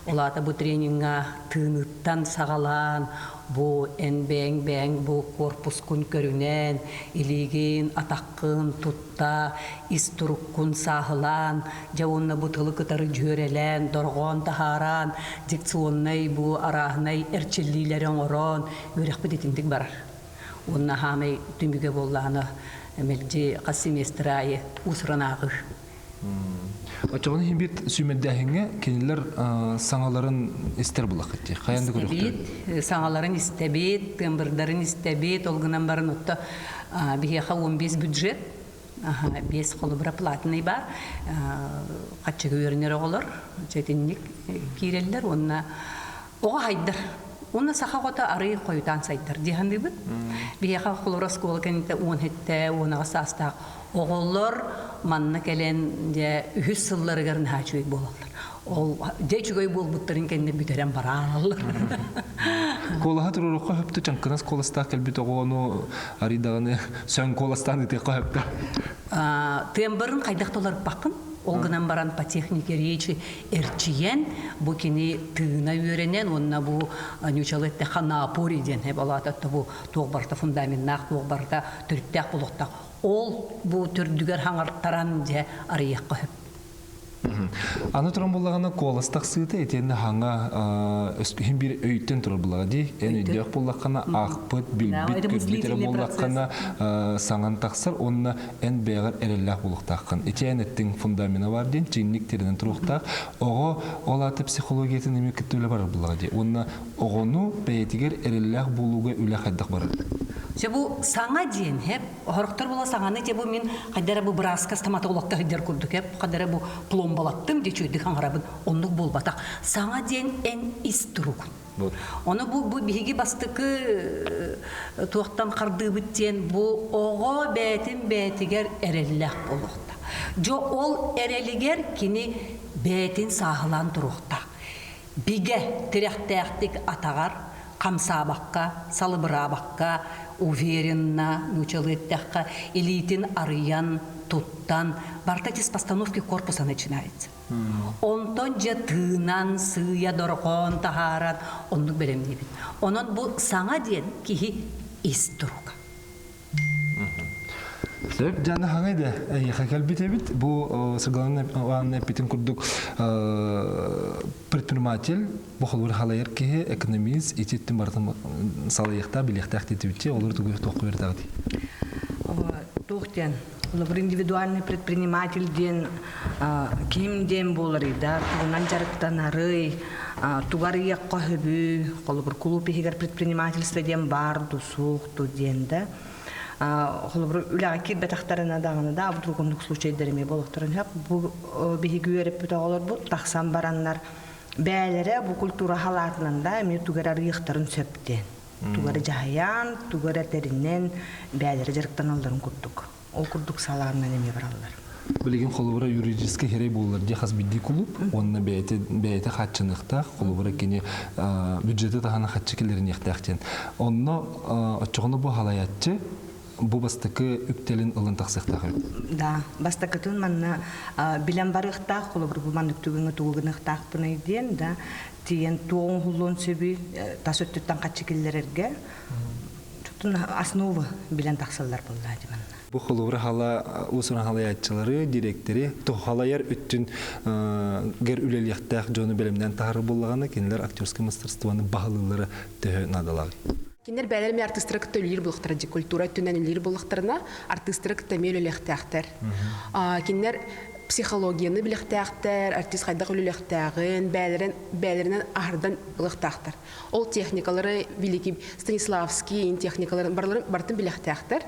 S13: Ол аата бу тренинга тыыныттан саҕалаан, бу эн бэйэҥ бэйэҥ бу корпускун көрүнэн, илиигин, атаххын тутта, ис туруккун сааһылаан, дьэ уонна бу тылы кытары дьүөрэлээн, дорҕоон таһааран, дикционнай бу арааһынай эрчиллиилэри оҥорон, үөрэхпит итинник барар. Уонна хаамай түмүгэ буоллаҕына мэлдьи хас семестр аайы уусуран ааҕыы.
S1: Оччоҕуна иһин биир сүүмэрдээһиҥҥэ кинилэр саҥаларын истэр булаххыт дии. Хайаан да көрүөхтэрин.
S13: Саҥаларын истэбит, тыамбырдарын истэбит, ол гынан баран отто биһиэхэ 15 бюджет, биэс холобура платный баар, хаччыга үөрэнэр оҕолор, итинник киирэллэр уонна оҕо хайдар. Уонна саха оҕото арый хойутаан сайдар дии саныыбын. Биһиэхэ холобур оскуола кэнниттэн 17, 18 саастаах оҕолор манна кэлэн дьэ үһүс сылларыгар наһаа үчүгэй буолаллар. Ол дьэ үчүгэй буолбуттарын кэннэ бүтэрэн барааллар.
S1: Куолаһа туруорукка хөптө чаҥкынас куоластаах кэлбит оҕону арыйдаҕаны сөҥ куоластаан ытыахха хөптө.
S13: Тембрын хайдах толоруппаккын? Ол гынан баран по технике речи эрчийэн, бу кини тыына үөрэнэн уонна бу ньучалы эттэххэ на опоре диэн болаата бу туох барыта фундаменнаах, туох барыта төрүттээх булуохтаах. Ол бу төрдүгэр хаҥартаран дьэ арыйыахха сөп.
S1: Аны туран буллаҕына куолас тахсыыта итиэннэ хаҥа иһин биир өйтөн турар буллаҕа дии. Эн өйдөөх буллаххына аахпыт, билбит, көрбүт эрэ буллаххына саҥан тахсар уонна эн бэйэҕэр эрэллээх буолуохтааххын. Ити эн эттиҥ фундамена бар диэн чиҥник тирэнэн туруохтаах. Оҕо ол аата психологиятын эмиэ кытта үлэ барар буллаҕа дии. Уонна оҕону бэйэтигэр эрэллээх буолууга үлэ хайдах барар?
S13: Все бу саҥа диэн хэп Хорохтор була саҥаны те бу мин хайдара бу бырааска стоматологка сылдьар курдук эп хайдара бу пломбалаттым де чүйдүк хаҥарабын оннук буолбатах. Саҥа диэн эн ис туругун. Ону бу, бу биһиги бастакы туохтан хардыыбыт диэн бу оҕо бээтин бээтигэр эрэллээх буолуохтаах. Дьо ол эрэлигэр кини бээтин сааһылаан туруохтаах. Бигэ тирэхтээхтик атаҕар хамсаабакка, салыбыраабакка, уверенно, нуучалыы эттэххэ, илиитин арыйан, туттан, барыта с постановки корпуса начинается. Онтон дьэ тыынан, сыыйа дорҕоон таһааран оннук бэлэмниибит. Онон бу саҥа диэн киһи ис туруга.
S1: Сөп дьаны хаҥай да эйиэхэ кэлбит эбит. Бу Саргылана Ивановна эппитин курдук предприниматель, бу холобур халайар киһи, экономист, ити өттүн барытын салайыахтаах, билиэхтээх диэтибитчи, олор тугу туохха үөрдэҕит?
S4: Туох диэн, холобур индивидуальный предприниматель диэн ким диэн буоларый да, тугунан дьарыктанарый, тугар ыйыахха сөбүй, холобур кулууп иһигэр предпринимательство диэн баар ду суох ту диэн да холобур үлэҕэ киирбэтэхтэринэ даҕаны да вдруг оннук случайдар эмиэ буолуохтарын сөп бу биһиги үөрэппит оҕолорбут тахсан бараннар бээлэрэ бу культура халаатынан да эмиэ тугу эрэ арыйыахтарын сөп диэн тугу эрэ дьаһайан тугу эрэ тэринэн бээлэрэ дьарыктаналларын курдук Ол курдук салааннан эмиэ бараллар.
S1: Билигин холобура юридическай хэрэй буоллар дии хас биирдии кулууп уонна бэйэтэ бэйэтэ хааччыныахтаах холобура кини бюджеты таһынан хаччы киллэриниэхтээх диэн. Онно оччоҕуна бу халайааччы бу бастакы үктэлин ылан тахсыахтаах эбит.
S4: Да, бастакытын манна билэн барыахтаах, холобур бу маннык түгэҥҥэ тугу гыныахтаахпыный диэн, да, тиийэн туох оҥоһуллуон сөбүй, тас өттүттэн хаччы киллэрэргэ Чуттун основы билэн тахсаллар буоллаа дии манна.
S1: Бу холобура хала уусуран халайааччылары, директоры халайар өттүн гэр үлэлиэхтээх дьону бэлэмнээн таһаарар буоллаҕына, кинилэр актерскай мастерствоны баһылыыллара төһө наадалаах?
S22: Кинилэр бэйэлэрэ эмиэ артыыстары кытта үлэлиир буолуохтара дии, культура өттүнэн үлэлиир буоллахтарына, артыыстары кытта эмиэ үлэлиэхтээхтэр. Кинилэр психологияны билиэхтээхтэр, артист хайдах үлэлиэхтээҕин, бэйэлэрин бэйэлэринэн аһардан ылыахтаахтар. Ол техникалары великий Станиславский техникаларын барыларын барытын билэхтээхтэр.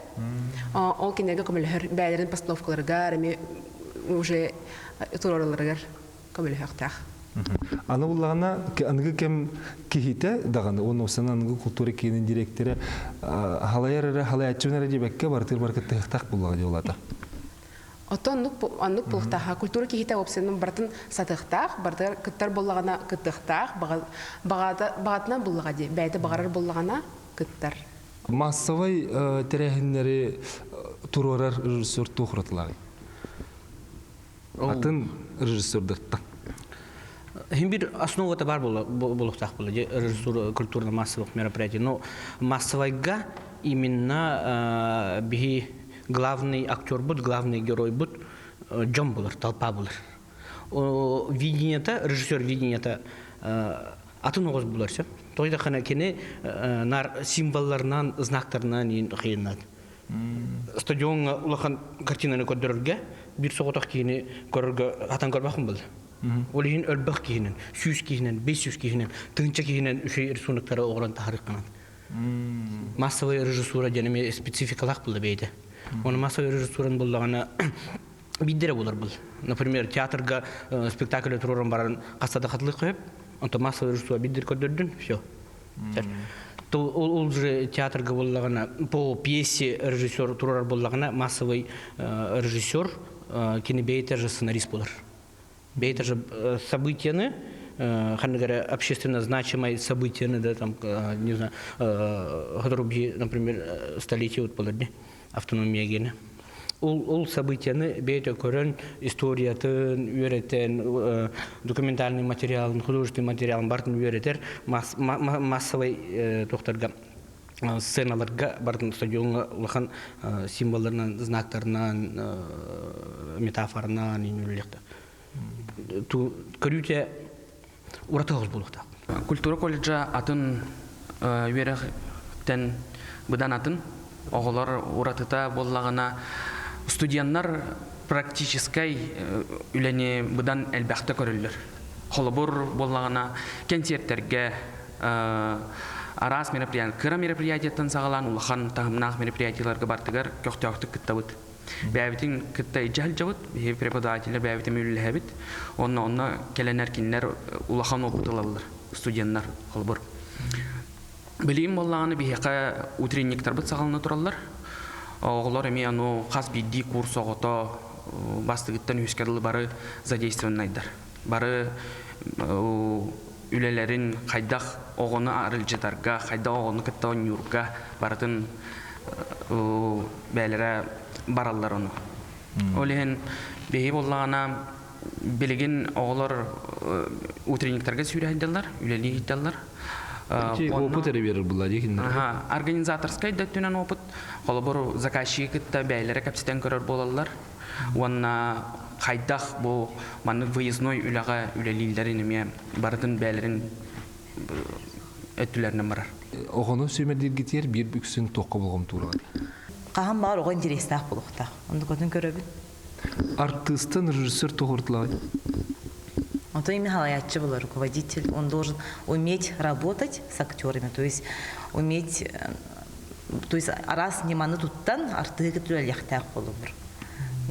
S22: Ол кинилэргэ көмөлөһөр бэйэлэрин постановкаларыгар эми уже туруораларыгар көмөлөһүөхтээх.
S1: Аны буллаҕына аныгы кэм киһитэ даҕаны уонна усан аныгы культура киинин директора халайар эрэ халайааччыбын эрэ диэбэккэ барытыгар барыта тыһыктаах буллаҕа дии улаата.
S22: Оттон оннук оннук буолуохтааха. Культура киһитэ уопсайынан барытын сатыахтаах, барытыгар кыттар буоллаҕына кыттыахтаах, баҕатынан буллаҕа дии, бэйэтэ баҕарар буоллаҕына кыттар.
S1: Массовай тэрээһиннэри туруорар режиссер туох уратылааҕый? Атын режиссердартан.
S23: Хим бир основата бар буолуохтаах буолла режиссура культурно-массовых мероприятий. Но массовайга именно биһи главный актербут, главный геройбут дьон булар, толпа булар. Видениета, режиссер видениета атын оҕус булар сөп. Той да кини нар символларынан, знактарынан хыйыннат. Стадионҥа улахан картинаны көрдөрөргө бир соҕотох киһини көрөргө хатан көрбөхүн был. Ол иһин өлбөх киһинэн, 100 киһинэн, 500 киһинэн, тыһыынча киһинэн үчүгэй рисуноктары оҕорон таһарыаххынан. Массовая режиссура диэн эмиэ спецификалаах буолла бэйэтэ. Оны массовая режиссураны буллаҕына биирдэрэ буолар был. Например, театрга спектакль туруоран баран хаста да хатылык хөп, онто массовая режиссура биирдэр көрдөрдүн, все. Ол же театрга боллагана по пьесе режиссер турар боллагана массовый режиссер кини бэйэтэ же сценарист болар. Бэйэтэ же событияны ханныгара общественно значимое событияны да там не знаю хоторубьи, например, столетие вот болар автономия гене. Ол событияны бэйэтэ көрөн историятын үөрэтэн, документальный материалын, художественный материалын бартын үөрэтер, массовый тохторга сценаларга бартын стадионга улахан символларынан, знактарынан, метафорынан инүллекте. Ту көрүүтэ ураты болуқта.
S5: Культура колледжа атын үөрэх-тен быдан атын оҕолор уратыта боллагана студенттар практическай үлени быдан элбэхте көрөллөр. Холобур боллагана концерттерге араас мероприятие, кыра мероприятияттан саҕалаан улахан таһымнаах мероприятияларга бартыгар көхтөөхтүк кыттабыт. Бэйэбитин кытта ижалжабыт, биһи преподавателлер бэйэбитин үллэһэбит. Онно келенер кинилэр улахан опыт ылаллар, студенттар холобур. Билим боллаганы биһиэхэ утренниктарбыт саҕалана тураллар. Оҕолор эмиэ аны хас биирдии курс оҕото бастыгыттан үһүскэ дылы бары задействованнайдар. Бары үлэлэрин хайдах оҕону арылдьытарга, хайдах оҕону кытта онньуурга барытын бээлэрэ бараллар ону. Ол иһин биһи боллагана билигин оҕолор утренниктарга сүүрэһиддаллар, үлэлии хиддаллар.
S1: Опыт эрэ берер булла дии.
S5: Аха, организаторскай да өттүнэн опыт, холобур заказчиги кытта бэйлэре кэпсэтэн көрөр буолаллар. Уонна хайдах бу маннык выездной үлэҕэ үлэлииллэрин эмиэ барытын бээлэрин өттүлэринэн барар.
S1: Оҕону сүүмэрдииргитигэр биир бүксүн туохха болҕомтуураҕыт?
S6: Хаһан баар оҕо интэриэстээх буолуохтаах. Оннукотун көрөбүн.
S1: Артыыстан режиссер туохуртулаҕый?
S6: Онтон именно халаяччы был руководитель. Он должен уметь работать с актерами, то есть уметь, то есть араас ньыманы туттан артыһы кытта болубур.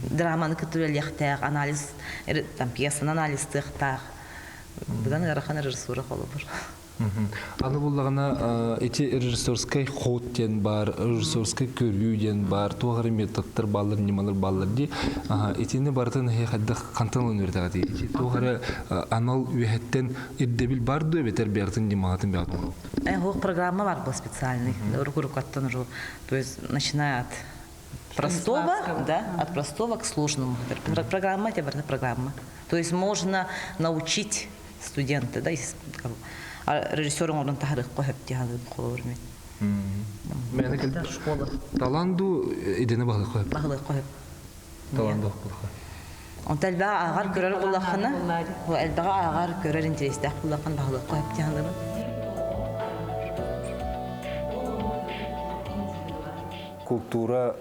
S6: Драманы кытта үлэлиэхтээх, анализ, там, пьесаны анализтыахтаах. Будан ыарахан режиссура холобур.
S1: Аны буллагана эти режиссерскай ход диэн бар, режиссерскай көрүү диэн бар, туох эрэ методтар бааллар, ньымалар бааллар дии. Итини барытын хайдах хантан ылан үөрэтэ ити туох эрэ анал үөһэттэн ирдэбил бар дуо эбэтэр бэйэтин ньымаҕатын бэйэтин оҥорор?
S6: Хуох программа бар был специальный. Рукорукаттан уже, то есть начиная от простого, да, от простого к сложному. Программа это программа. То есть можно научить студента, да, режиссер оҥорон таһарыахха сөп диһаны холобур мен.
S1: Мээнэ кэл
S6: школа.
S1: Таланду идене баһылык хөп.
S6: Баһылык хөп.
S1: Таланду баһылык.
S6: Онто элбэҕи ааҕар көрөр буллаххына, элбэҕи ааҕар көрөр интэриэстээх буллаххына баһылык хөп диһаныбын.
S1: Култуура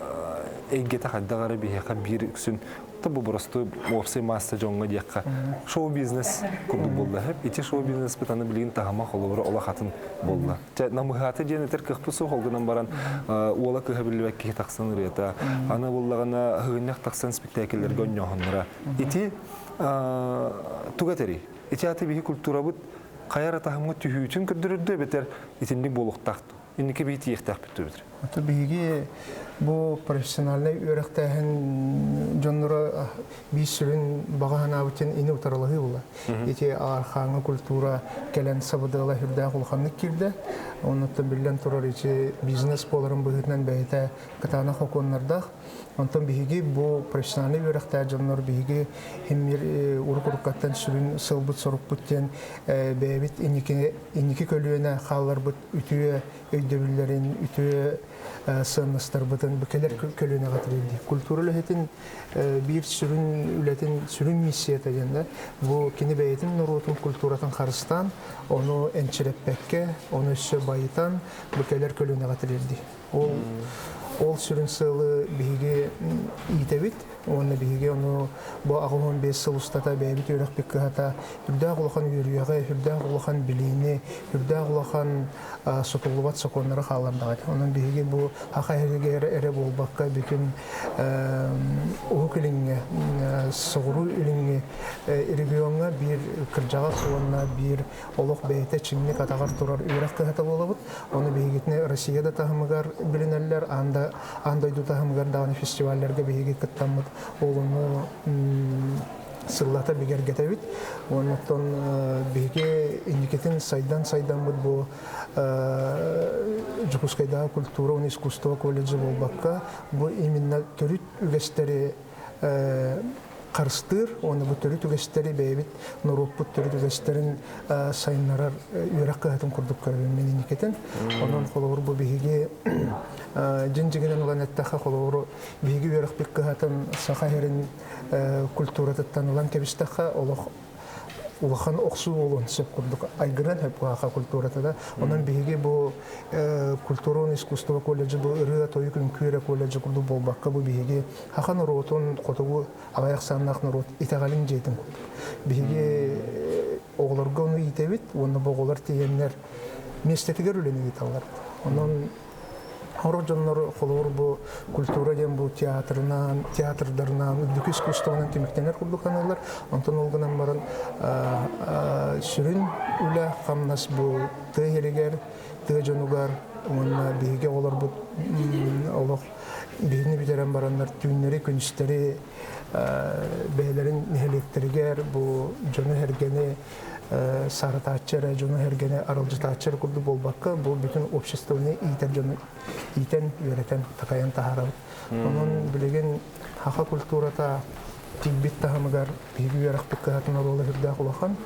S1: эйгэтэ хайдах эрэ биһиэхэ биир үксүн бу боростуой уопсай маасса дьоҥҥо диэххэ шоу-бизнес курдук буолла. Ити шоу-бизнеспит аны билигин таһыма холобура олох атын буолла. Чэ, намыһаата диэн этэр кыахпыт суох, ол гынан баран уола кыһа биллибэт киһи тахсан ырыата. Аны буллаҕына һыгынньах тахсан спектакльлэргэ онньооһонноро. Ити туга этэрий? Ити аты биһи культурабыт хайа эрэ таһымҥа түһүүтүн көрдөрөрдө эбэтэр итинник буолуохтаах инники биһи тиийиэхтээхпит түбүтэр.
S2: Ото биһиги бу профессиональнай үөрэхтээһин дьонноро биир сүрүн баҕа санаабытын ини утарылаһыы була. Ити архааҥы культура кэлэн сабыдыала үрдээх улаханнык киирдэ. Оннуттан биллэн турар ити бизнес буоларын быһыытынан бэйэтэ кытаанах окуоннардаах. Онтон биһиги бу профессиональнай үөрэхтээх дьоннор биһиги химмир урукуруккаттан сүрүн сылбыт сорукпут диэн бэйэбит инники көлүөнэ хаалларбыт үтүө өйдөбүллэрин, үтүө сыаннастарбытын бу кэлэр көлүөнэҕэ тириэрдии. Культура үлэһитин биир сүрүн үлэтин сүрүн миссията диэн да бу кини бэйэтин норуотун культуратын харыстаан, ону энчирэппэккэ, ону өссө байытан бу кэлэр көлүөнэҕэ тириэрдии. Ол Ол сүрүн сыалы биһиги иитэбит уонна биһиги ону бу 85 сыл устата бэйэбит үөрэхпит кыһата үрдээх улахан үөрүйэҕи, үрдээх улахан билиини, үрдээх улахан сотуллубат сокуоннары хааллардаҕа. Онон биһиги бу Саха сиригэр эрэ буолбакка бүтүн Уһук Илиҥҥэ, Соҕуруу Илиҥҥи региоҥҥа биир кырдьаҕас уонна биир олох бэйэтэ чиҥник атаҕар турар үөрэх кыһата буолабыт. Ону биһигитини Россия да таһымыгар билинэллэр, аан да аан дойду таһымыгар даҕаны фестивалларга биһиги кыттаммыт ол ону сыллата бигэргэтэбит. Оннуттан биһиги инникитин сайдан сайдаммыт бу Дьокуускайдааҕы культура уонна искусство колледжа буолбакка, бу именно төрүт үгэстэри харыстыыр уонна бу төрүт үгэстэри бэйэбит норуоппут төрүт үгэстэрин сайыннарар үөрэх кыһатын курдук көрөбүн мин инникитин. Онон холобур бу биһиги дьин-дьигинэн ылан эттэххэ холобуру биһиги үөрэхпит кыһатын Саха сирин культуратыттан ылан кэбистэххэ олох улахан охсуу буолуон сөп курдук айгыран сөп куһаха культурата да. Онон биһиги бу культура уонна искусство колледжа бу ырыа тойук үҥкүү эрэ колледжа курдук буолбакка бу биһиги саха норуотун хотугу аҕыйах ахсааннаах норуот итэҕэлин дьиэтин курдук. Биһиги оҕолорго ону иитэбит уонна бу оҕолор тиийэннэр миэстэтигэр үлэни ыыталлар. Онон Сорох дьоннор холобур бу культура диэн бу театрынан, театрдарынан, үрдүкү искусствонан түмүктэнэр курдук саныыллар. Онтон ол гынан баран сүрүн үлэ хамнас бу тыа иһигэр, тыа дьонугар уонна биһиги оҕолорбут олох биһини бүтэрэн бараннар түүннэри, күнүстэри бэйэлэрин нэһилиэктэригэр бу дьону-сэргэни саратааччы эрэ дьону-сэргэни аралдьытааччы эрэ курдук буолбакка, бу бүтүн обществоны иитэр дьону иитэн, үөрэтэн, такайан таһаарабыт. Онон билигин саха культурата тиийбит таһымыгар биһиги үөрэхпит кыһатын оруола сүрдээх улахан.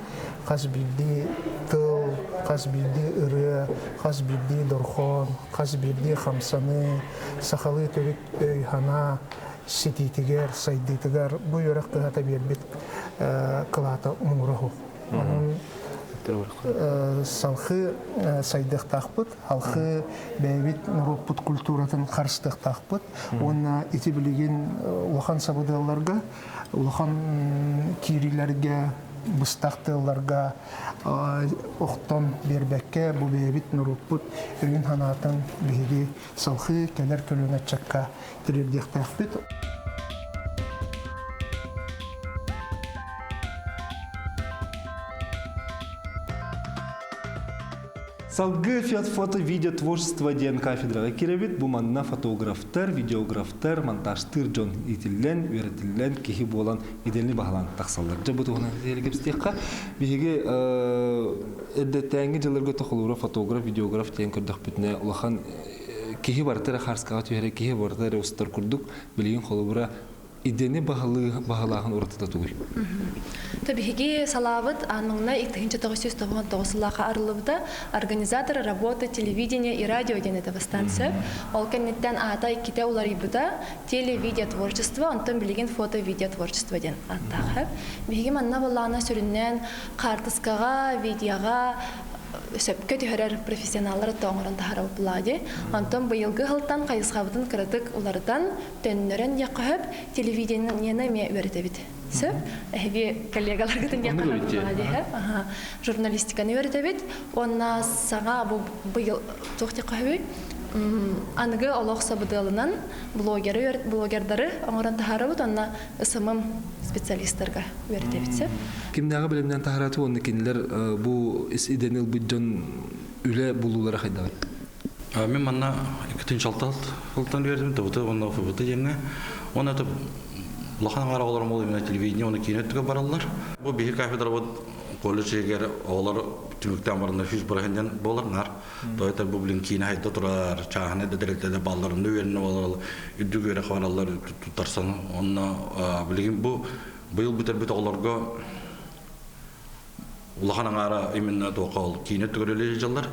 S2: Хас биирдии тыл, хас биирдии ырыа, хас биирдии дорҕоон, хас биирдии хамсаныы, сахалыы төрүт өй-санаа ситиитигэр, сайдыытыгар бу үөрэх кыһата биэрбит кылаата муҥура суох. Онон салхыы сайдыахтаахпыт, халхыы бэйэбит норуоппут культуратын харыстыахтаахпыт уонна ити билигин улахан сабыдыалларга, улахан киириилэргэ, быстах тыалларга охтон биэрбэккэ бу бэйэбит норуоппут өйүн-санаатын биһиги салхыы кэлэр көлүөнэ ыччакка тириэрдиэхтээхпит.
S1: Салгыы фото видео творчество диэн кафедраҕа кирэбит. Бу манна фотографтар, видеографтар, монтажтыыр дьон иитиллэн, үөрэтиллэн, киһи буолан идэни баһылаан тахсаллар. Дьэ бу туһунан кэпсэтиэххэ. Биһиги эрдэтээҥҥи дьылларга тохолуура фотограф, видеограф диэн көрдөхпүтүнэ улахан киһи барыта эрэ хаарскаҕа түһэрэ, киһи барыта эрэ устар курдук, билигин холобура идэни баһылыы баһылааһын уратыта тугуй?
S7: То биһиги салаабыт аан 1999 сыллаахха арыллыбыта. Организатор работы телевидения и радио диэн этэ бастаан сөп. Ол кэнниттэн аата иккитэ уларыйбыта. Телевидеотворчество, онтон билигин фото-видеотворчество диэн ааттаах. Биһиги манна буоллаҕына сүрүннээн хаартыскаҕа, видеоҕа сөпкө түһэрэр профессионаллар оҥорон таһаарабыт буолаа Онтон быйылгы сылтан хайысхабытын кыратык уларытан, төннөрөн диэххэ сөп, телевидениены эмиэ үөрэтэбит. Сөп? Эһиги коллегаларгытын диэххэ сөп буолаа дии Журналистиканы үөрэтэбит. Уонна саҥа бу быйыл туох диэххэ сөбүй? Аныгы олох сабыдыалынан блогеры блогердары оҥорон таһаарабыт уонна СММ специалистарга үөрэтэбит сөп.
S1: Кимнээҕи бэлэмнээн таһарааты уонна кинилэр бу ис идэни ылбыт дьон үлэ булуулара хайдаҕый?
S8: Мен манна иккитинчи сылтан үөрдүм ТВТ уонна ФВТ диэҥҥэ. Уонна это улахан аҥаар оҕолорум ол именно телевидение уонна киинэ өттүгэр бараллар. Бу биһи кафедрабыт колледж иһигэр оҕолор түмүктээн бараннар 100% диэн буолар наар. Тойтор бу блин киинэ хайда турар, чааһынай да тэрилтэлэр балларында үөрэнэ олорол, үрдүк үөрэх бараллар туттарсан. Онно билигин бу быйыл бүтэрбит оҕолорго улахан аҥаара именно туохха ол киинэ өттүгэр үлэлии сылдьаллар.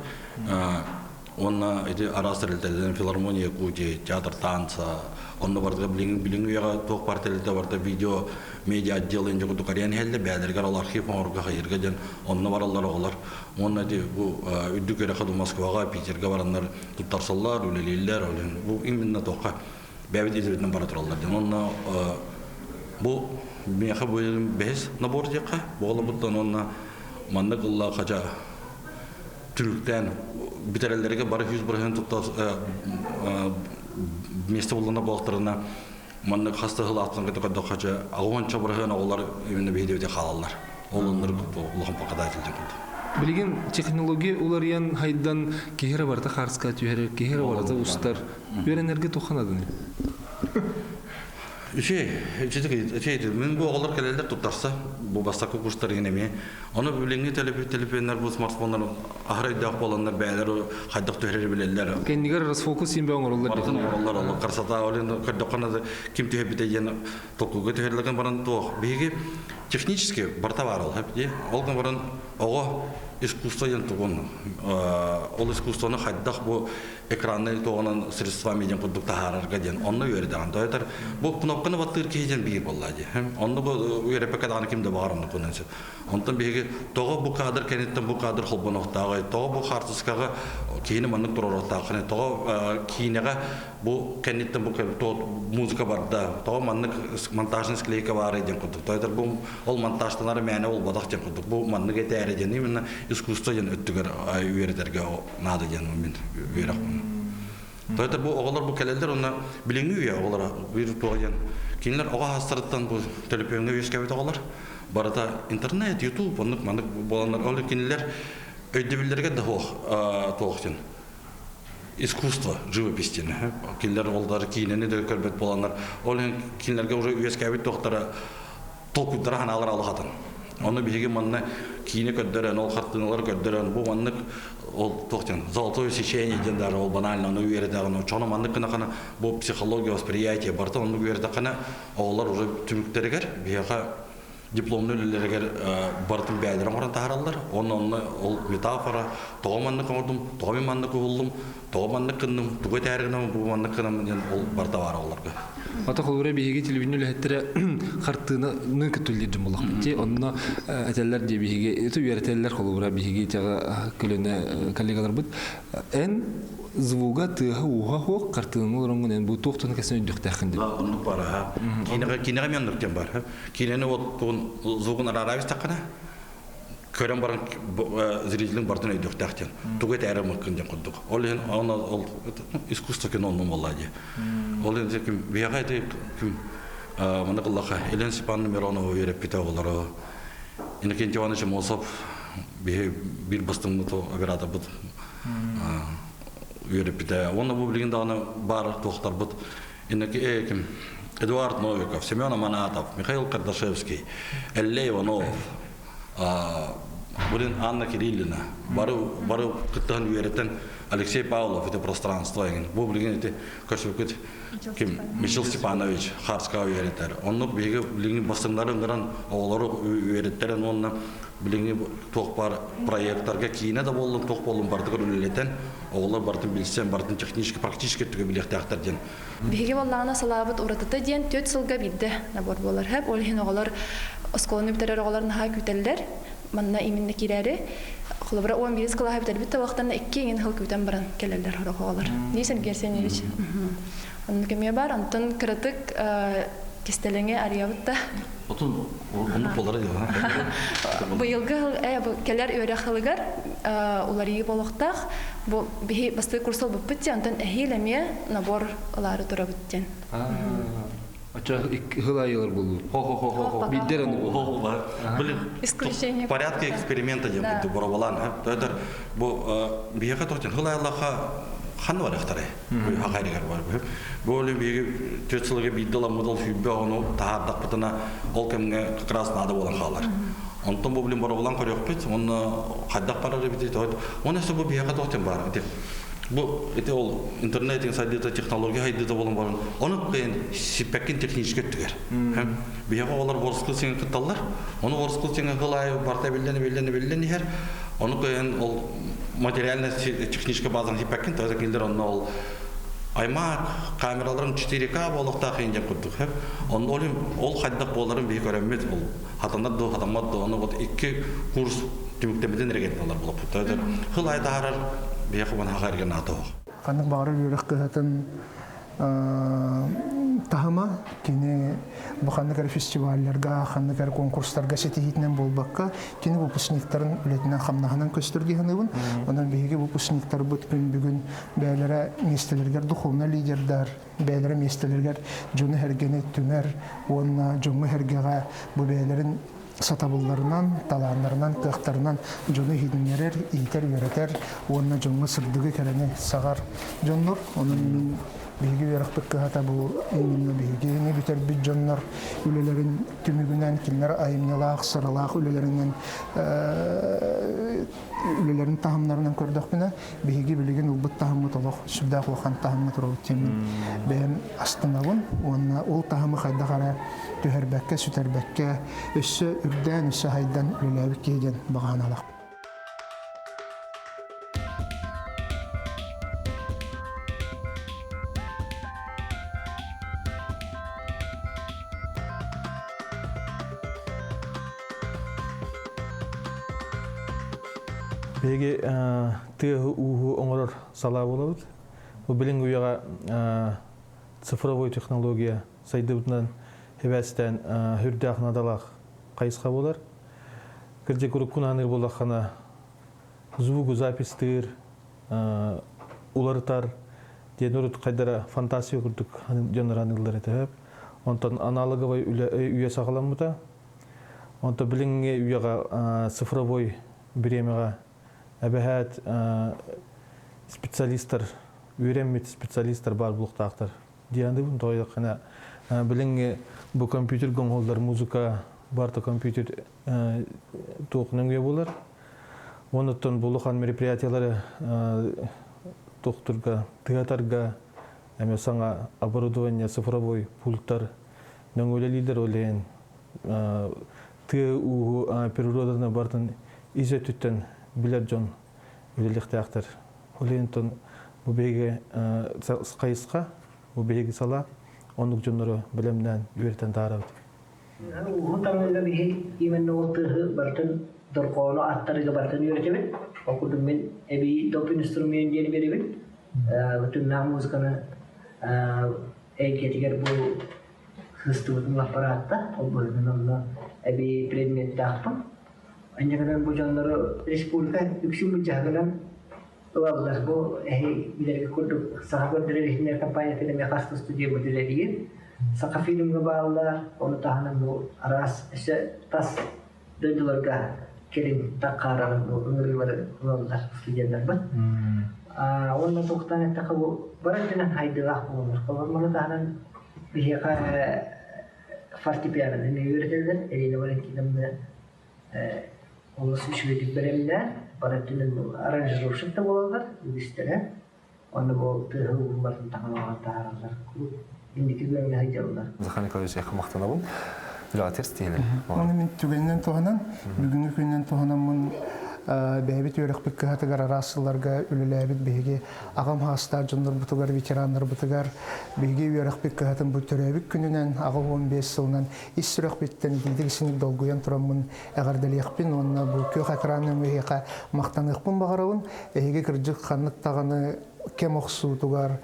S8: Онна ити араас тэрилтэлэрин филармония Якутии, театр танца, онно барыта билиҥ билиҥ үйэҕэ туох бар тэрилтэ барыта видео медиа отдел инде курдук арыйан иһэллэр, бэйэлэригэр ол архив оҥорго хайырга диэн онно бараллар оҕолор. Уонна ити бу үрдүк үөрэххэ ду Москваҕа, Питергэ бараннар туттарсаллар, үлэлииллэр. Ол иһин бу именно туохха бэйэбит идебитинэн бара тураллар диэн. Онно бу миэхэ бу бэһис набор диэххэ, буолабыттан уонна маннык ылла хача түмүктээн бүтэрэллэригэр бары 100% тутта место буллана буолтарына маннык хас да сыл аттан көрдөххө чэ аҕыонча бырыһыан оҕолор именно биһиги хаалаллар. Ол оннук улахан показатель курдук.
S1: Билигин технология уларыйан хайдан киһи эрэ барыта хаарска түһэрэр, киһи эрэ барыта устар. Үөрэнэргэ тухан адыны?
S8: Үчүгэй, үчүгэй, мин бу оҕолор кэлэллэр туттарса, бу бастакы курстар эмиэ. Ону билиҥҥи төлөпүөннэр бу смартфоннар аһара өйдөөх буоланнар бэйэлэр хайдах түһэрэр билэллэр.
S1: Кэннигэр расфокус син оҥороллор.
S8: Барытын оҥороллор, ол красота, ол көрдөххө ким түһэрбитэ диэн толкуйга түһэрилэрген баран туох. Биһиги технически барыта баар ол, ол гынан баран оҕо искусство диэн тугун, ол искусствоны хайдах бу экранный туоҕунан средствами диэн курдук таһаарарга диэн онно үөрэдэҕин. Тойтор бу кнопканы баттыыр киһи диэн биир буолла дии. Онно бу үөрэппэккэ даҕаны ким да баҕар онно кунан сөп. Онтон биһиги тоҕо бу кадр кэнниттэн бу кадр холбонуохтааҕый, тоҕо бу хаартыскаҕа киһини маннык туруоруохтааххыный, тоҕо киинэҕэ бу кэнниттэн бу музыка барда, тоҕо маннык монтажный склейка баарый диэн курдук. Тойтор бу ол монтажтанар мээнэ буолбатах диэн курдук. Бу маннык этээри диэн именно искусство диэн өттүгэр үөрэтэргэ наада диэн мин үөрэхпин. Тойтор бу оҕолор бу кэлэллэр уонна билиҥҥи үйэ оҕолоро биир туох диэн кинилэр оҕо хаастарыттан бу төлөпүөҥҥэ үөскээбит оҕолор барыта интернет, ютуб оннук маннык буоланнар ол кинилэр өйдөбүллэригэр да суох туох диэн искусство живопись диэн кинилэр олдар киинэни да көрбөт буоланнар ол иһин кинилэргэ уже үөскээбит туохтара толкуйдара ханаалар алахатын. Ону биһиги манна киинэ көрдөрөн, ол хартыыналары көрдөрөн, бу маннык ол туох диэн золотое сечение диэн даже ол банально ону үөрэтэҕин, чону маннык гына бу психология восприятие барыта оннук үөрэтэххинэ оҕолор уже түмүктэригэр биһиэхэ дипломный үлэлэригэр барытын бэйэлэрин оҥорон таһаараллар. Онно онно ол метафора тоҕо маннык оҥордум, тоҕо мин маннык уһуллум, тоҕо маннык гынным, тугу этээри гынам, бу маннык гынам диэн ол барыта баар оҕолорго.
S1: Ата холобура биһиги телевидение үлэһиттэрэ хартыынаны көтүллэр дьон буоллахпыт дии. Онно этэллэр дии биһиги это үөрэтэллэр холобура биһиги тяга көлөнө коллегаларбыт эн звуга тыаһа ууһа хуох хартыынаны олороҥҥун эн бу туохтан кэсэн өйдүөхтээххин
S8: диэн. Оннук бар аха. Киинэҕэ киинэҕэ мен оннук диэн бар. Киинэни вот звугун араарабыстаххына көрөн баран зрителин бартын өйдүөхтээх диэн. Тугу этээри мыккын диэн курдук. Ол иһин ол искусство кино оннун буолла дии. Ол иһин ким биһиэхэ ити ким манна кыллаха Елена Степановна Миронова үөрэппитэ оҕолоро. Иннокентий Иванович Амосов биһи биир бастыҥмыт операторбыт үөрэппитэ. Уонна бу билигин даҕаны баар туохтарбыт Иннокентий ким Эдуард Новиков, Семен Аманатов, Михаил Кардашевский, Эллей Иванов, Блин, Анна Кириллина, бары бары кыттыһан үөрэтэн Алексей Павлов ити пространство эҥин. Бу билигин ити көрсүбүккүт ким Михаил Степанович Харскаҕа үөрэтэр. Оннук биһиги билигин бастыҥнары ыҥыран оҕолору үөрэттэрэн уонна билиҥҥи туох баар проекттарга киинэ да буоллун, туох буоллун барытыгар үлэлэтэн оҕолор барытын билсэн, барытын технически, практически өттүгэр билиэхтээхтэр диэн.
S7: Биһиги буоллаҕына салаабыт уратыта диэн 4 сылга биирдэ набор буолар. Ол иһин оҕолор оскуоланы бүтэрэр оҕолор наһаа күүтэллэр. Манна именно киирээри. Холобура 11 кылааһы бүтэрбит табахтарына икки иҥин сыл күүтэн баран кэлэллэр сорох оҕолор. Дии Сергей Арсеньевич. Оннук эмиэ бар. Онтон кыратык кистэлэҥи арыйабыт да.
S8: Отун оннук буолара дии.
S7: Быйылгы кэлэр үөрэх сылыгар уларыйыы буолуохтаах. Бу биһи бастакы курс ылбыппыт дии, онтон эһиил эмиэ набор ылаары турабыт диэн.
S1: Очо хыл айылар болуу.
S8: Хо-хо-хо-хо.
S1: Биддер аны
S8: Хо-хо. Блин,
S7: Исключение.
S8: Порядка эксперимента диэн курдук боробалаан. Тойтор бу биһиэхэ тохтон хыл айыллаха ханна барыахтарай? Хахайрыгар бар. Бу оле биһиги төрт сылга биирдэ ыламмыт сүүрбэ ону таһаардахпытына ол кэмҥэ как раз наада буолан хаалар. Онтон бу билин боробалаан көрүөхпүт, онно хайдах барар эбитий Оны өссө бу биһиэхэ тохтон бар. Бу ити ол интернет сайдыыта технология сайдыыта буолан баран ону кыйын сиппэккин технически өттүгэр. Биһиэхэ оҕолор ворскыл сиҥэ кытталлар. Ону ворскыл сиҥэ кылаайы барта биллэн биллэн биллэн иһэр. Оны көйен ол материально технический базаны хиппәккин, тогда кинилер онно ол аймак камераларын 4К болуктаах инжен курдук хеп. Он ол ол хайдах боларын бии көрөммүт ол хатанар ду хатаммат ду оны вот икки курс түмүктемеден эреген алар болуп. Тогда хыл айдаарар бии хубан хагарген ато.
S2: Ханнык баҕарар үөрэх кыһатын таһыма кини бу ханнык эрэ фестивалларга, ханнык эрэ конкурстарга ситиһиитинэн буолбакка, кини выпускниктарын үлэтинэн хамнаһынан көстөр дии саныыбын. Онон биһиги выпускниктарбыт күн бүгүн бэйэлэрэ миэстэлэригэр духовнай лидердар, бэйэлэрэ миэстэлэригэр дьону-сэргэни түмэр уонна дьоҥҥо-сэргэҕэ бу бэйэлэрин сатабылларынан, талааннарынан, кыахтарынан дьону иһитиннэрэр, иитэр-үөрэтэр уонна дьоҥҥо сырдыгы-кэрэни саҕар дьоннор. Онон мин биһиги үөрэхпит кыһата бу именно биһигини бүтэрбит дьоннор үлэлэрин түмүгүнэн, кинилэр айымньылаах, сыралаах үлэлэринэн үлэлэрин таһымнарынан көрдөхпүнэ, биһиги билигин ылбыт таһыммыт олох сүрдээх улахан таһымҥа турабыт диэммин бэйэм астынабын уонна ол таһымы хайдах эрэ түһэрбэккэ, сүтэрбэккэ, өссө үрдээн, өссө хайдан үлэлээбит киһи диэн баҕа санаалаахпын.
S3: Биһиги тыаһы-ууһу оҥорор салаа буолабыт. Бу билиҥҥи үйэҕэ цифровой технология сайдыбытынан сибээстээн сүрдээх наадалаах хайысха буолар. Кырдьык уруккун аныыр буоллаххына звугу запистыыр, уларытар диэн урут хайдара фантастика курдук дьоннор аныыллар этэ сөп. Онтон аналоговай үлэ үйэ саҕаламмыта. Онтон билиҥҥи үйэҕэ цифровой бириэмэҕэ эбэһээт специалистар, үөрэммит специалистар баар буолуохтаахтар диэн тоҕойдоххуна билиҥҥи бу компьютерга оҥоһуллар музыка барыта компьютер туох нөҥүө буолар. Онуттан бу улахан мероприятиялары тохтурга, тыатарга эмэ саҥа оборудование, цифровой пульттар нөҥүөлэлиилэр ол иһин тыа ууһу природаны барытын ис өттүттэн билэр дьон үлэлиэхтээхтэр. Ол иһин бу биһиги хайысха, бу биһиги салаа оннук дьоннору бэлэмнээн үөрэтэн таарабыт.
S9: Ууһу таҥыыга биһи именно ол тыаһы барытын дорҕоону аттарыыга барытын үөрэтэбит. Ол курдук мин эбии доп инструмент диэн биэрэбин. Бүтүннээх музыканы эйгэтигэр бу сыстыбытын аппараатта, ол быһыытынан онно эбии предметтаахпын. Инньэ гынан бу дьоннору республика үксүн былдьаһыгынан ылаллар. Бу эһи билэргэ курдук Саха көрдөрөр иһиннэр компаниятын эмиэ хас да студия үлэлиир. Саха фильмҥа бааллар, ону таһынан бу араас өссө тас дойдуларга кэлин таххааран бу ыҥырыылары ылаллар студеннарбыт. Уонна туохтан эттэххэ бу бары өттүнэн хайдыылаах буолаллар. Холобур, маны таһынан биһиэхэ фортепианоны эмиэ үөрэтэллэр. Ирина Валентиновна олус үчүгэйдик бэлэмнээн, бары өттүнэн аранжировщик да буолаллар үгүстэрэ. Онно бу тыаһы уурбатын таҥалаҕа таһаараллар. Инники күөҥҥэ сылдьаллар.
S1: Захар Николаевич махтанабын. Үлэҕэ тиэрстиһилэр.
S2: Оны мин түгэнинэн туһанан, бүгүҥҥү күнүнэн туһанаммын бэйэбит үөрэхпит кыһатыгар араас сылларга үлэлээбит биһиги аҕам хаастаах дьоннорбутугар, ветераннарбытыгар биһиги үөрэхпит кыһатын бу төрөөбүт күнүнэн 85 сылынан ис сүрэхпиттэн итиитик исиник долгуйан тураммын эҕэрдэлиэхпин уонна бу күөх экран нөҥүө эһиэхэ махтаныахпын баҕарабын. Эһиги кырдьык ханнык даҕаны кэм охсуутугар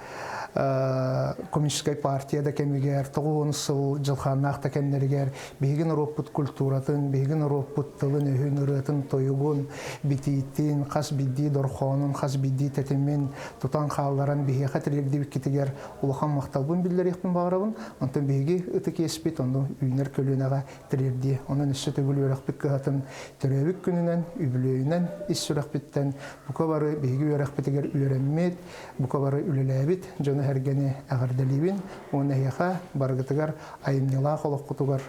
S2: коммунистическай партия да кэмигэр, 90 сыл дьылхааннаах да кэмнэригэр биһиги норуоппут культуратын, биһиги норуоппут тылын-өһүн, ырыатын, тойугун, битиитин, хас биирдии дорхоонун, хас биирдии тэтимин тутан хаалларан биһиэхэ тириэрдибиккитигэр улахан махталбын биллэриэхпин баҕарабын. Онтон биһиги ытык иэспит ону үүнэр көлүөнэҕэ тириэрдиэ. Онон өссө төгүл үөрэхпит кыһатын төрөөбүт күнүнэн, үбүлүөйүнэн ис сүрэхпиттэн бука бары биһиги үөрэхпитигэр үөрэммит, бука бары үлэлээбит дьону-сэргэни эҕэрдэлиибин уонна эһиэхэ барыгытыгар айымньылаах олоххутугар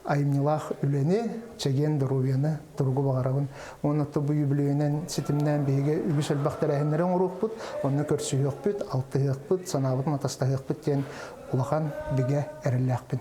S2: айымньылаах үлэни, чэгиэн доруобуйаны туругу баҕарабын. Уонна бу үбүлүөйүнэн ситимнээн биһиги үгүс элбэх тэрээһиннэри оҥоруохпут, онно көрсүһүөхпүт, алтыһыахпыт, санаабытын атастаһыахпыт диэн улахан бигэ эрэллээхпин.